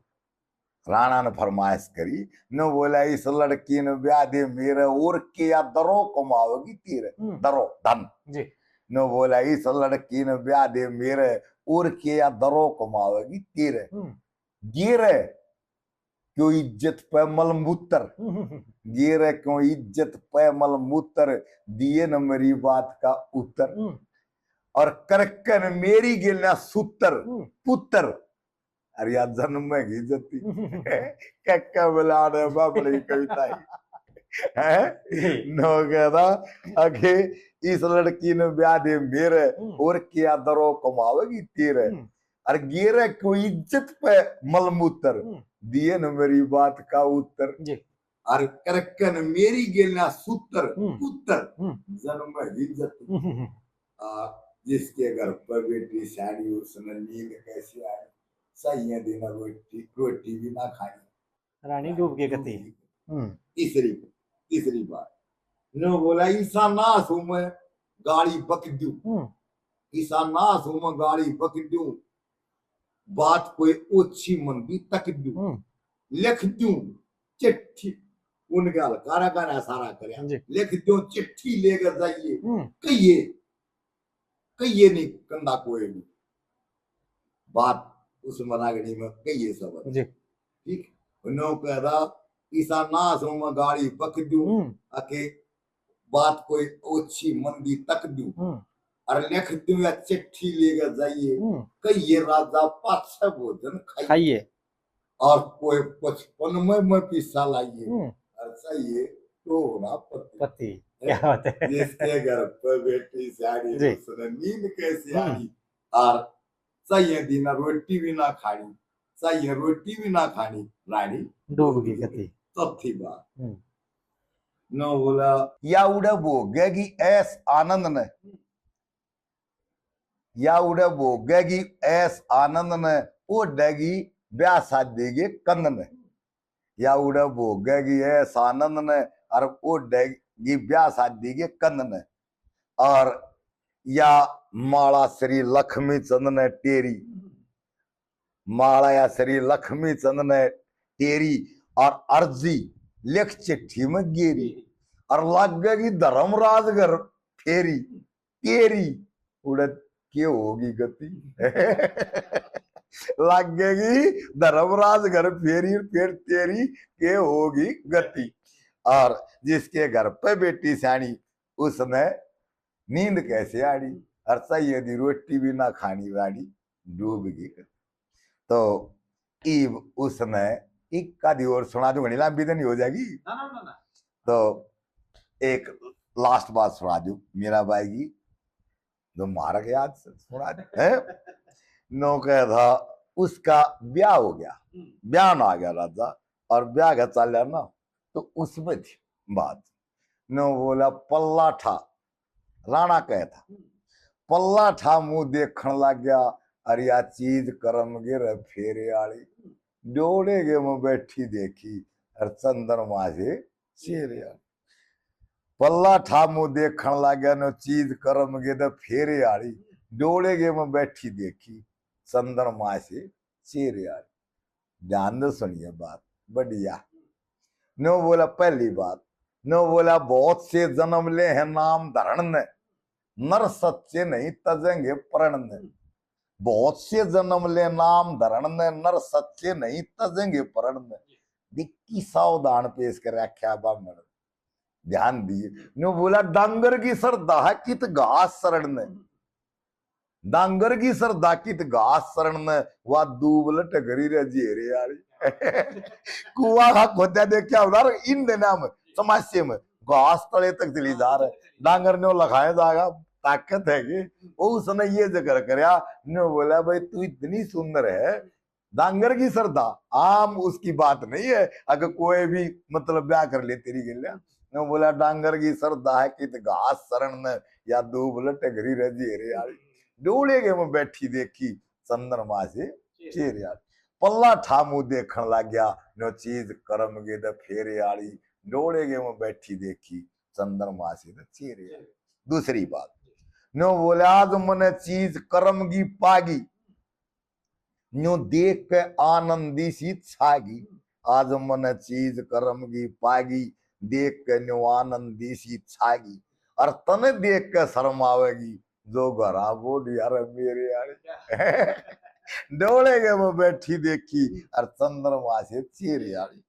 राणा ने फरमाइश करी, नो बोला, इस लड़की ने ब्याह दे मेरे, और के या दरो कमावेगी तेरे। हम्म। दरो, धन। जी। नो बोला, इस लड़की ने ब्याह दे मेरे, और के या दरो कमावेगी तेरे। हम्म। गेरे क्यों इज्जत पे मलमूत्र, हम्म। गेरे क्यों इज्जत पे मलमूत्र, दिए न मेरी बात का उत्तर। हम्म। और करकन मेरी गेल्या सूत्र, हम्म। पुत्र, अरे यार, जन्म में घी जती। कक्का बलाड है बापड़े की कविता है। हैं? जी। नो कहता, अगे इस लड़की ने ब्याह दे मेरे, हम्म। और क्या दरो कमावेगी तेरे। हम्म। और गेरे को इज्जत पे मलमूत्र, हम्म। दिए न मेरी बात का उत्तर। जी। और करकन मेरी गेल्या सूत्र, हम्म। पुत्र, हम्म। जन्म में घी जती। हम्म, हम्म, हम्म। आ, जिसके घर पर बेटी स्याणी, उसने नींद कैसी आनी, सही दिन रोटी, रोटी भी ना खानी। रानी डूब गई कती। हम्म। तीसरी, तीसरी बात, नो बोला, ईसा ना सो मैं गाली बक दूं। हम्म। ईसा ना सो मैं गाली बक दूं, बात कोई ओछी मन भी तक दूं। हम्म। लिख दूं चिट्ठी, उनके हलकारा का इशारा करया। जी। लिख दूं चिट्ठी लेकर जाइए, हम्म। कहिए, कहिए नहीं कंधा कोई भी। बात उस मरागणी में कहिए सब। जी। ठीक? उन्होंने कह रहा, ईसा ना सो मैं गाली बक दूं, हम्म। अके बात कोई ओछी मंदी तक दूं। हम्म। और लिख दूं या चिट्ठी लेकर जाइए, हम्म। कहिए राजा पाछे भोजन खाइए। खाइए। और कोई पचपन में मैं पीसा लाइए। हम्म। और चाहिए तो होना पति। पति। हैं? क्या बात है। जिसके घर पे बेटी स्याणी, जी। उसने नींद कैसे हम्म। आनी। और चाहिए दिन रोटी भी ना खानी, चाहिए रोटी भी ना खानी, रानी डूब गई कती। चौथी बात। हम्म। नो बोला, या उड़े भोगेगी ऐस आनंद ने, या उड़े भोगेगी ऐस आनंद ने, ओढ़ेगी ब्याह शादी के कंद ने। या उड़े भोगेगी ऐस आनंद ने, और ओढ़ेगी ब्याह शादी के कंद ने। और या माला श्री लक्ष्मी चंद ने टेरी, माला या श्री लक्ष्मी चंद ने टेरी, और अर्जी लिख चिट्ठी में गेरी, और लागेगी धर्मराज घर फेरी। तेरी उड़े के होगी गति। लागेगी धर्मराज घर फेरी, फिर तेरी के होगी गति। और जिसके घर पे बेटी स्याणी, उसने नींद कैसे आनी, और चाहिए दी रोटी भी ना खानी, रानी डूब गई। तो इब उसने एक आधी और सुना दूं, घणी लंबी तो नहीं हो जाएगी। ना, ना, ना, ना। तो एक लास्ट बात सुना दूं मीराबाई की, जो मारक याद से सुना दे, हैं? नो कह था, उसका ब्याह हो गया, हम्म। ब्याह ना आ गया राजा, और ब्याह का चाल्या ना, तो उसमें थी बात। नो बोला, पल्ला ठा, राणा कह था, हम्म। पल्ला ठा मुंह देखण लग गया, अर या चीज करम गिर फेरे आली। डोड़े के मैं बैठी देखी, अर चंद्रमा से चेहरे आली। पल्ला ठा मुंह देखण लग गया, नो चीज करम गिर फेरे आली। डोड़े के मैं बैठी देखी, चंद्रमा से चेहरे आली। ध्यान से सुनिए बात, बढ़िया। नो बोला, पहली बात, नो बोला, बहुत से जन्म ले हैं नाम धरण ने, नर सच्चे नहीं तजेंगे प्रण ने। बहुत से जन्म ले नाम धरण ने, नर सच्चे नहीं तजेंगे प्रण ने। देखी सावधान पेश कर रखा बामण, ध्यान दिए। नो बोला, डांगर की श्रद्धा है कित घास शरण ने। डांगर की श्रद्धा कित घास शरण ने, वा दूब लटक रही रे जेरे यार। कुआ खा खोद्या देखा उधर इन दिना में, समासे में घास तले तक चली जा रहे। डांगर ने लखाए जागा, ताकत है कि वो उसने ये जिक्र करया, ने बोला, भाई तू इतनी सुंदर है, डांगर की श्रद्धा आम उसकी बात नहीं है, अगर कोई भी मतलब ब्याह कर ले तेरी गेल्या। न्यू बोला, डांगर की सरदा है कित घास सरण ने, या दूब लटक रही रजी रे आली। डोले के में बैठी देखी, चंद्रमा से चेहरे आली। पल्ला ठामू देखण लाग्या, न्यू चीज करम के द फेरे आली। डोले के में बैठी देखी, चंद्रमा से द चेहरे आली। दूसरी बात, न्यू बोले, आज मने चीज करम की पागी, न्यू देख के आनंदी सी छागी। आज मने चीज करम की पागी, देख के न्यू आनंदी सी छागी। और तने देख के शर्म आवेगी, जो घरा बोड यार मेरे आली। डोले के में बैठी देखी, और चंद्रमा से चेहरे आली।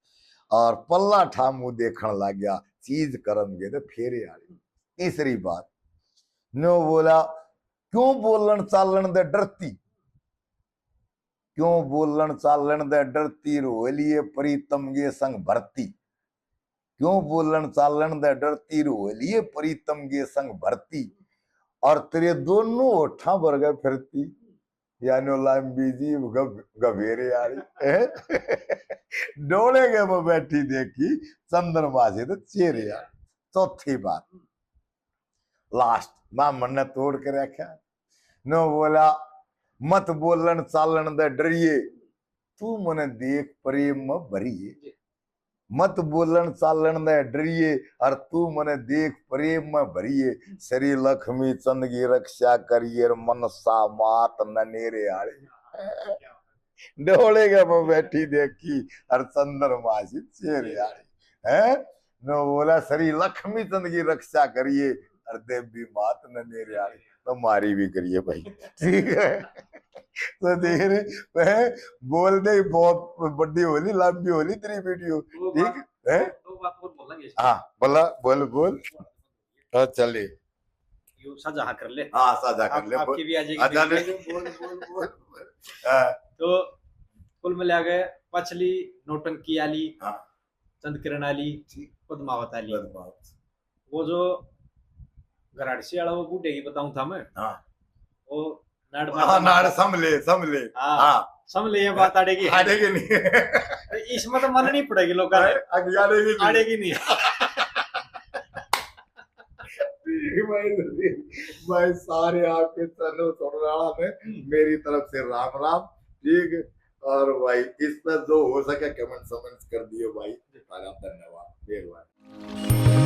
और पल्ला ठामू देखण लाग्या, चीज करम के तो फेरे आली। तीसरी बात, न्यू बोला, क्यों बोलण चालण दे डरती, क्यों बोलण चालण दे डरती, रोलिए प्रीतम के संग भरती। क्यों बोलण चालण दे डरती, रोलिए प्रीतम के संग भरती। और तेरे दोनों होठां भर गए फिरती, यानो लंबी जीभ गभ-, गभेरे आली। डोले के में बैठी देखी, चंद्रमा से तो चेहरे आली। चौथी बात, लास्ट, ब्राह्मण ने तोड़ के रखा। नो बोला, मत बोलण चालण दे डरिए, तू मने देख प्रेम में भरिए। मत बोलण चालण दे डरिए, और तू मने देख प्रेम में भरिए। श्री लक्ष्मी चंद की रक्षा करिए, और मनसा मात ननेरे आली। डोले के में बैठी देखी, और चंद्रमा सी चेहरे आली। हैं? नो बोला, श्री लक्ष्मी चंद की रक्षा करिए, और देवी मात ननेरे आली। तो मारी भी करिए भाई, ठीक है? तो देख रहे हैं, बोल दे, बहुत बड़ी होली, लंबी होली तेरी वीडियो, ठीक है? दो बात और बोलेंगे। हाँ, बोला, बोल, बोल। हाँ, चलिए। यो साझा कर ले। हाँ, साझा कर आप, ले। आपकी भी आ जाएगी। अच्छा, नहीं, बोल, बोल, बोल, बोल। हाँ। तो कुल मिला के पछली नौटंकी आली, हाँ। चंद किरण आली, ठीक। पद्मावत आली। पद्मावत। वो जो घराड़सी वाला, वो बूढ़े की बताऊं था मैं। हाँ। वो नाड़ हाँ, माता नाड़ समले, समले। हाँ, हाँ। समले ये बात आड़ेगी। आड़ेगी नहीं। इसमें तो मन नहीं पड़ेगी लोगों ने। अग-, आड़ेगी नहीं। आड़ेगी नहीं। भाई, भाई, सारे आपके चैनल सुनने वाला ने हम्म। मेरी तरफ से राम राम, ठीक है? और भाई, इस पर जो हो सके कमेंट सममेंट कर दियो भाई। सारा धन्यवाद, मेहरबानी।